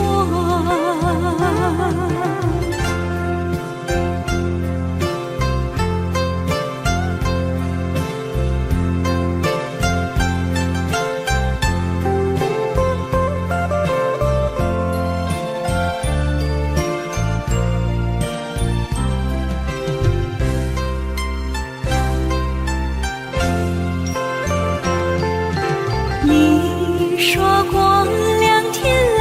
你說過兩天來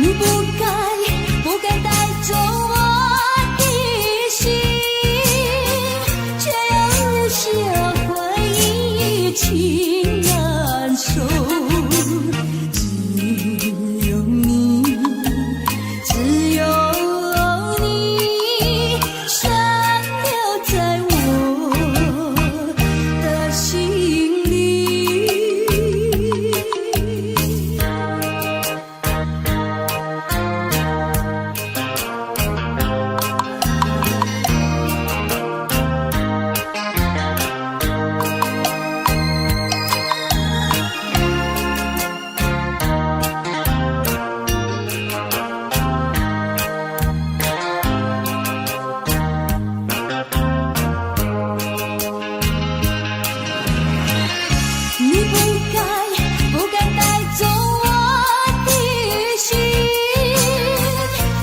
你不該不該帶走我的心，卻又留下回憶情難收。只有你，只有你，殘留在我的心裡。你不該不該帶走我的心，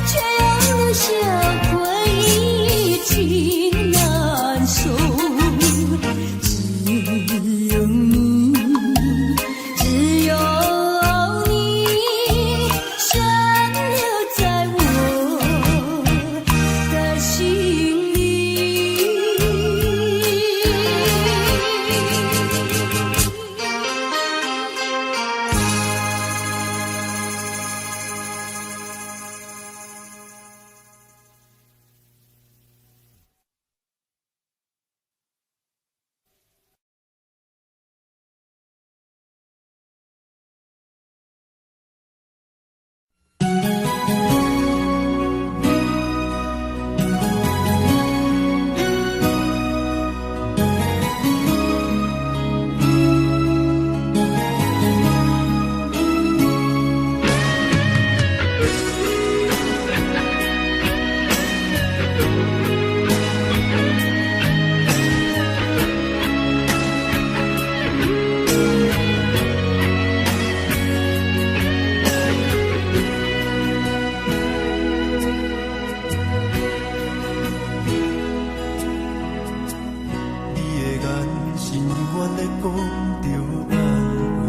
卻又留下回憶情難收。只有你，只有你，殘留在我的心裡。你的眼神永遠咧講著安慰，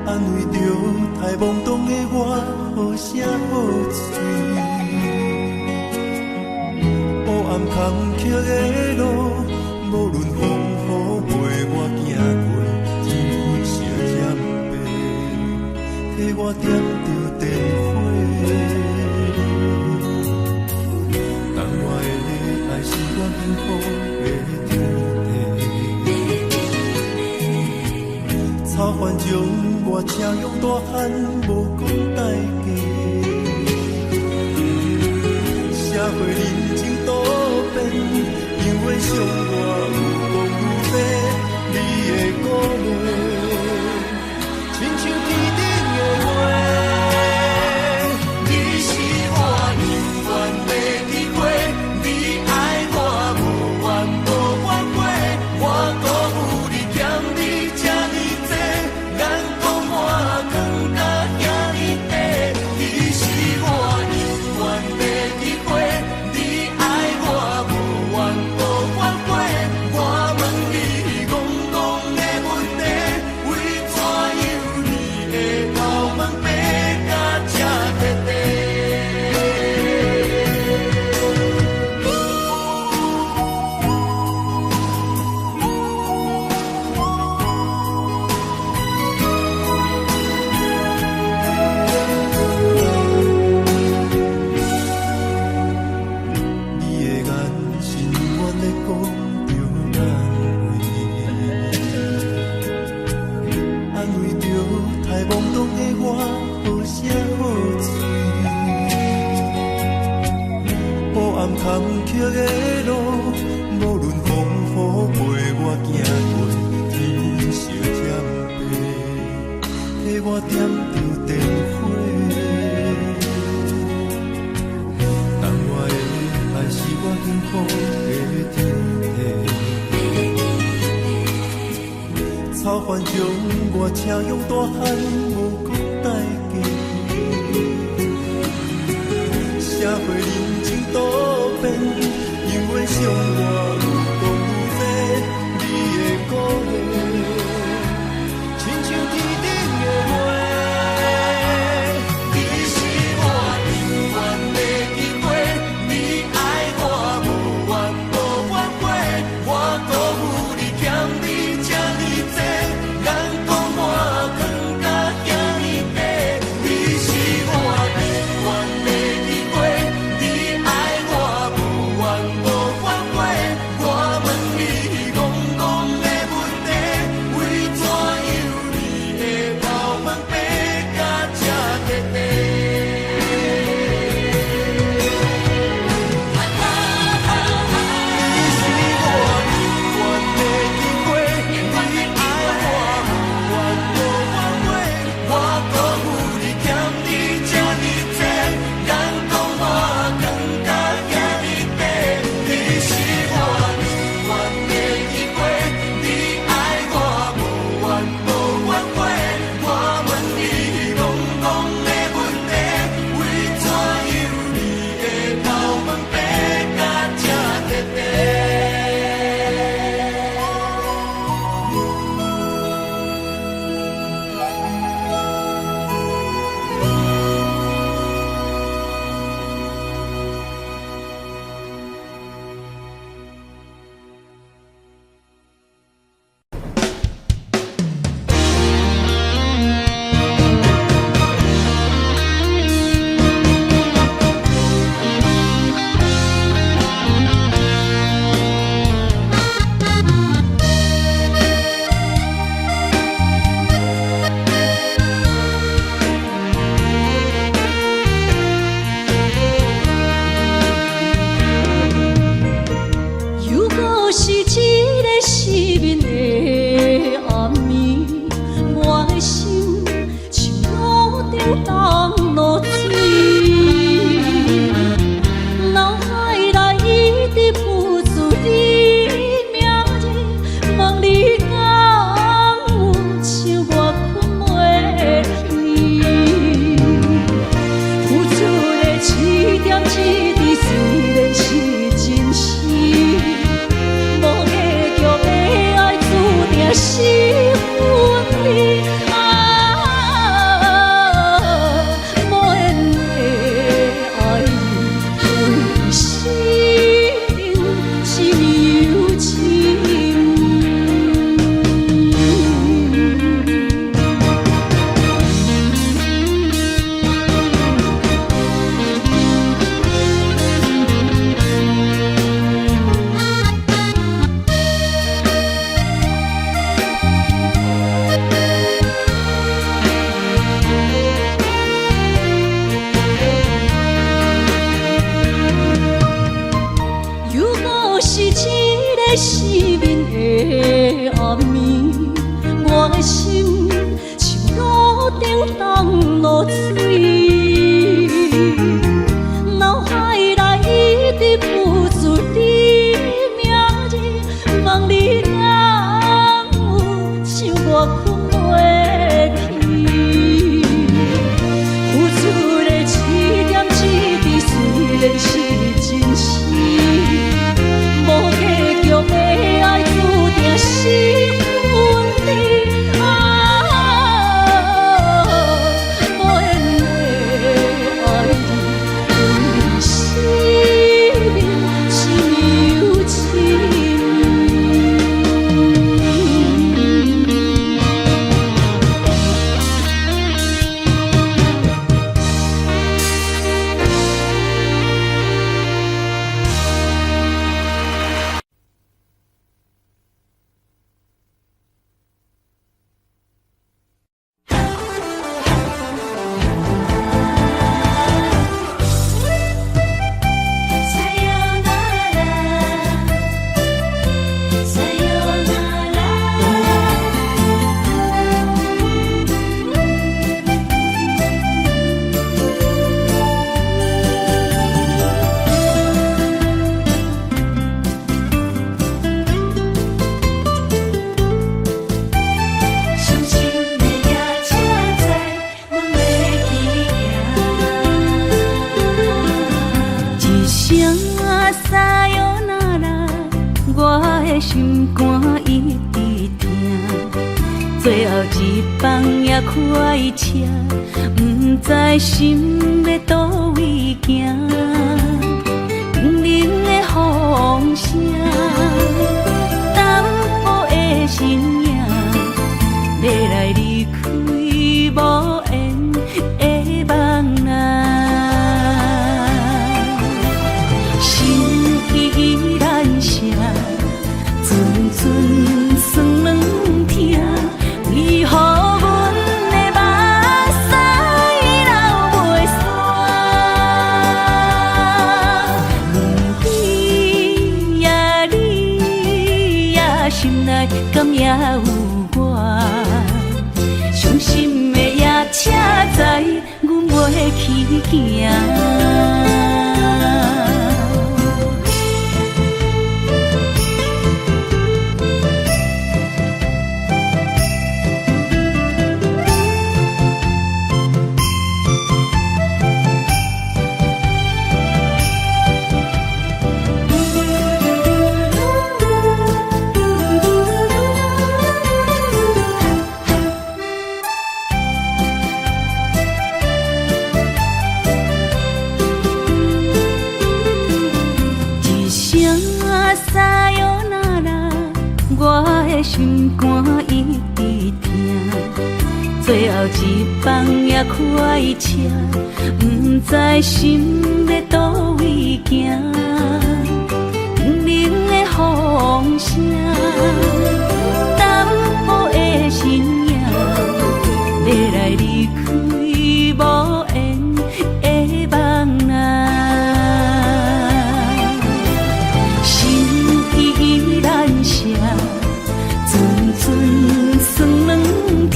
安慰著太懵懂的我，好聲好喙。黑暗坎坷的路，無論風雨陪我行過，天昏小點白，替我點著電火。但我的愛是我幸福的天地，草原上我車勇大漢，無講代價。社會人情多變，因為傷我愈講愈多，你的鼓勵，親像天頂的月。你是我永遠的機會，你愛我無怨無反悔，我辜負你欠你這呢濟，眼光我藏甲遐呢短。你是我永遠的機會，你愛我無怨無反悔，我問你戇戇的問題，為怎樣你會頭毛白甲這徹底？你的眼神永遠咧講著安慰，安慰著太懵懂的我，好聲好喙。黑暗坎坷的路，無論風雨陪我行過，天小點白，替我點著電火。但我的愛是我幸福的天地，草原上我車勇大漢，無講代價。社會人情多變，因為傷我愈講愈多，你的鼓勵，親像天頂的月。心像路頂東落水，腦海內一直浮出你名字，問你敢有像我睏袂去？付出的一點一滴雖然是真實，無計較的愛注定是分離。啊，無緣的愛人，對生命真有情。又閣是一个失眠的暗暝，我的心像路頂東落水，腦海內一直浮出你名字，問你敢有像我睏袂去？付出的一點一滴雖然是真實，無計較的愛注定是分離。啊，無緣的愛人，對生命真有情。さよならさよなら。伤心的夜车载，阮欲去行。一声さよなら，我的心肝一直疼。最後一班也開車，毋知心欲佗位行。冷冷的風聲，淡薄的身影，欲來離開無緣的夢啊。心依然聲，陣陣酸軟疼，為何阮的目屎流袂煞？你呀你呀，心內敢也有我？傷心的夜車載，阮袂去行。一聲さよなら，我的心肝一直疼。最後一班也開車，毋知心欲佗位行。冷冷的風聲，淡薄的身影，欲來離開無緣的夢啊。心依然聲，陣陣酸軟疼，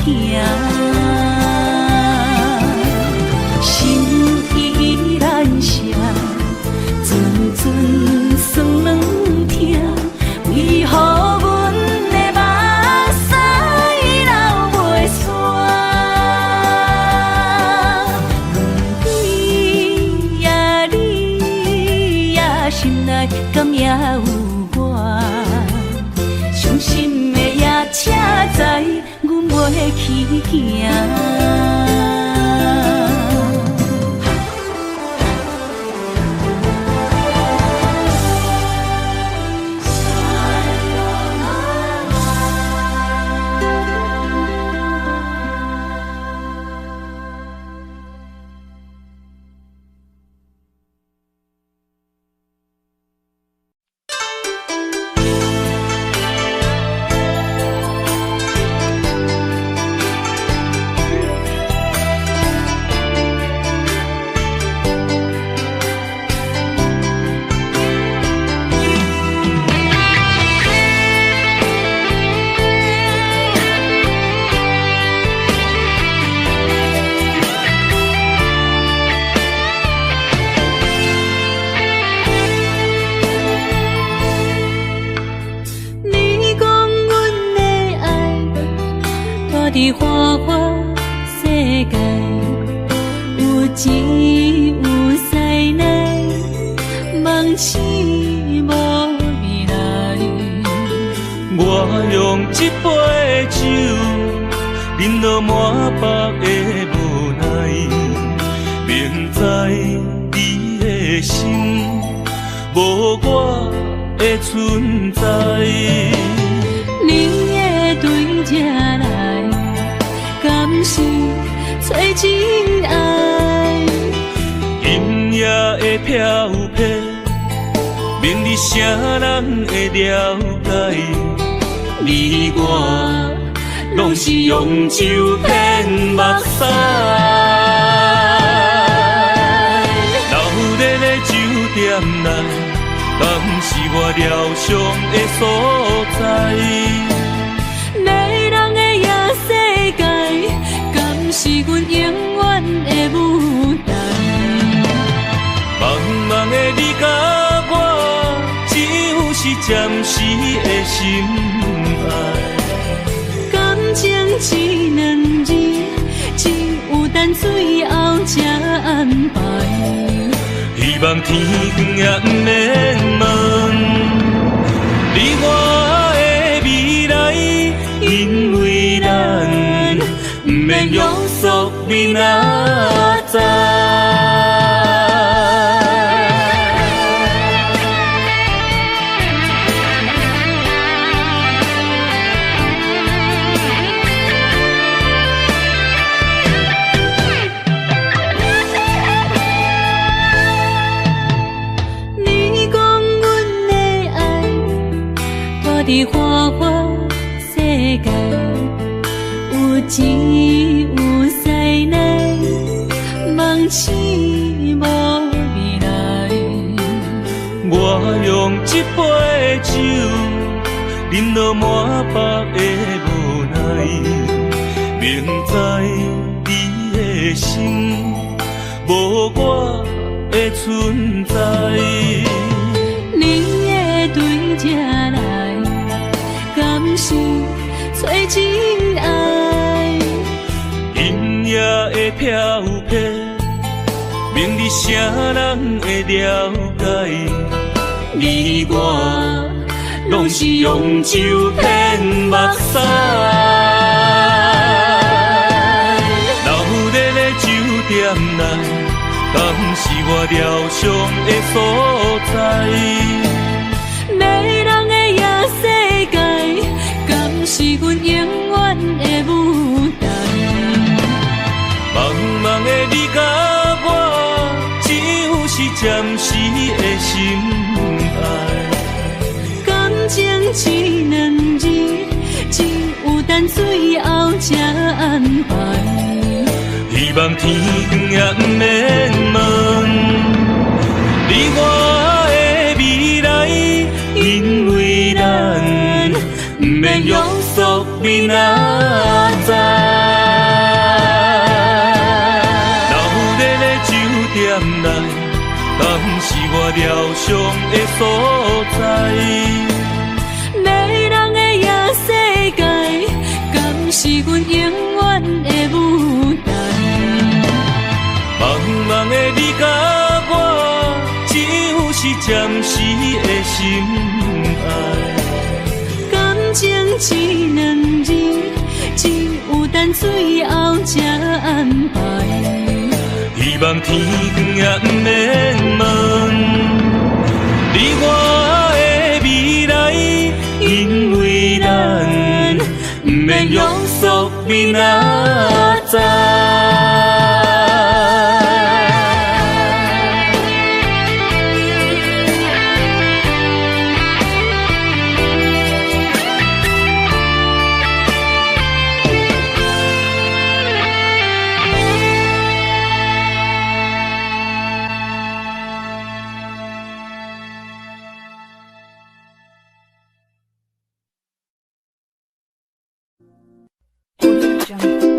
行。心意难舍，阵阵酸软疼，为何阮的目屎流袂煞？阮对呀你呀心内敢也有我？伤心的夜车载，阮袂去行。你讲阮的爱蹛伫花花世界，有钱有势来，梦醒无未来。我用这杯酒，饮到满腹的无奈，明知你的心无我的存在。你会对这来，敢是找真爱？今夜的飘泊，明日啥人会了解？你我拢是用酒骗目屎。闹热的酒店内，敢是我疗伤的所在？迷人的夜世界，敢是阮永远的舞台？茫茫的你佮我，只有是暂时的心爱。感情这两字，只有等最后才安排。希望天光也毋免问你我的未来，因为咱毋免约束明仔载。你讲阮的爱蹛伫花花世界，有钱有势来，梦醒无未来。我用这杯酒，饮到满腹的无奈，明知你的心无我的存在。你会对这来，敢是找真爱？今夜的飘泊，明日啥人会了解？你我拢是用酒骗目屎。闹热的酒店内，敢是我疗伤的所在？迷人的夜世界，敢是阮永远的舞台？茫茫的你佮我，只有是暂时的心爱。感情这两字，只有等最后才安排。希望天光也毋免问你我的未来，因为咱毋免约束明仔载。療傷的所在。迷人的夜世界，敢是阮永遠的舞台？茫茫的你佮我，只有是暫時的心愛。感情這兩字，只有等最後才安排。希望天光也毋免問，你我的未來，因為咱毋免約束明仔載。 Audio Jungle.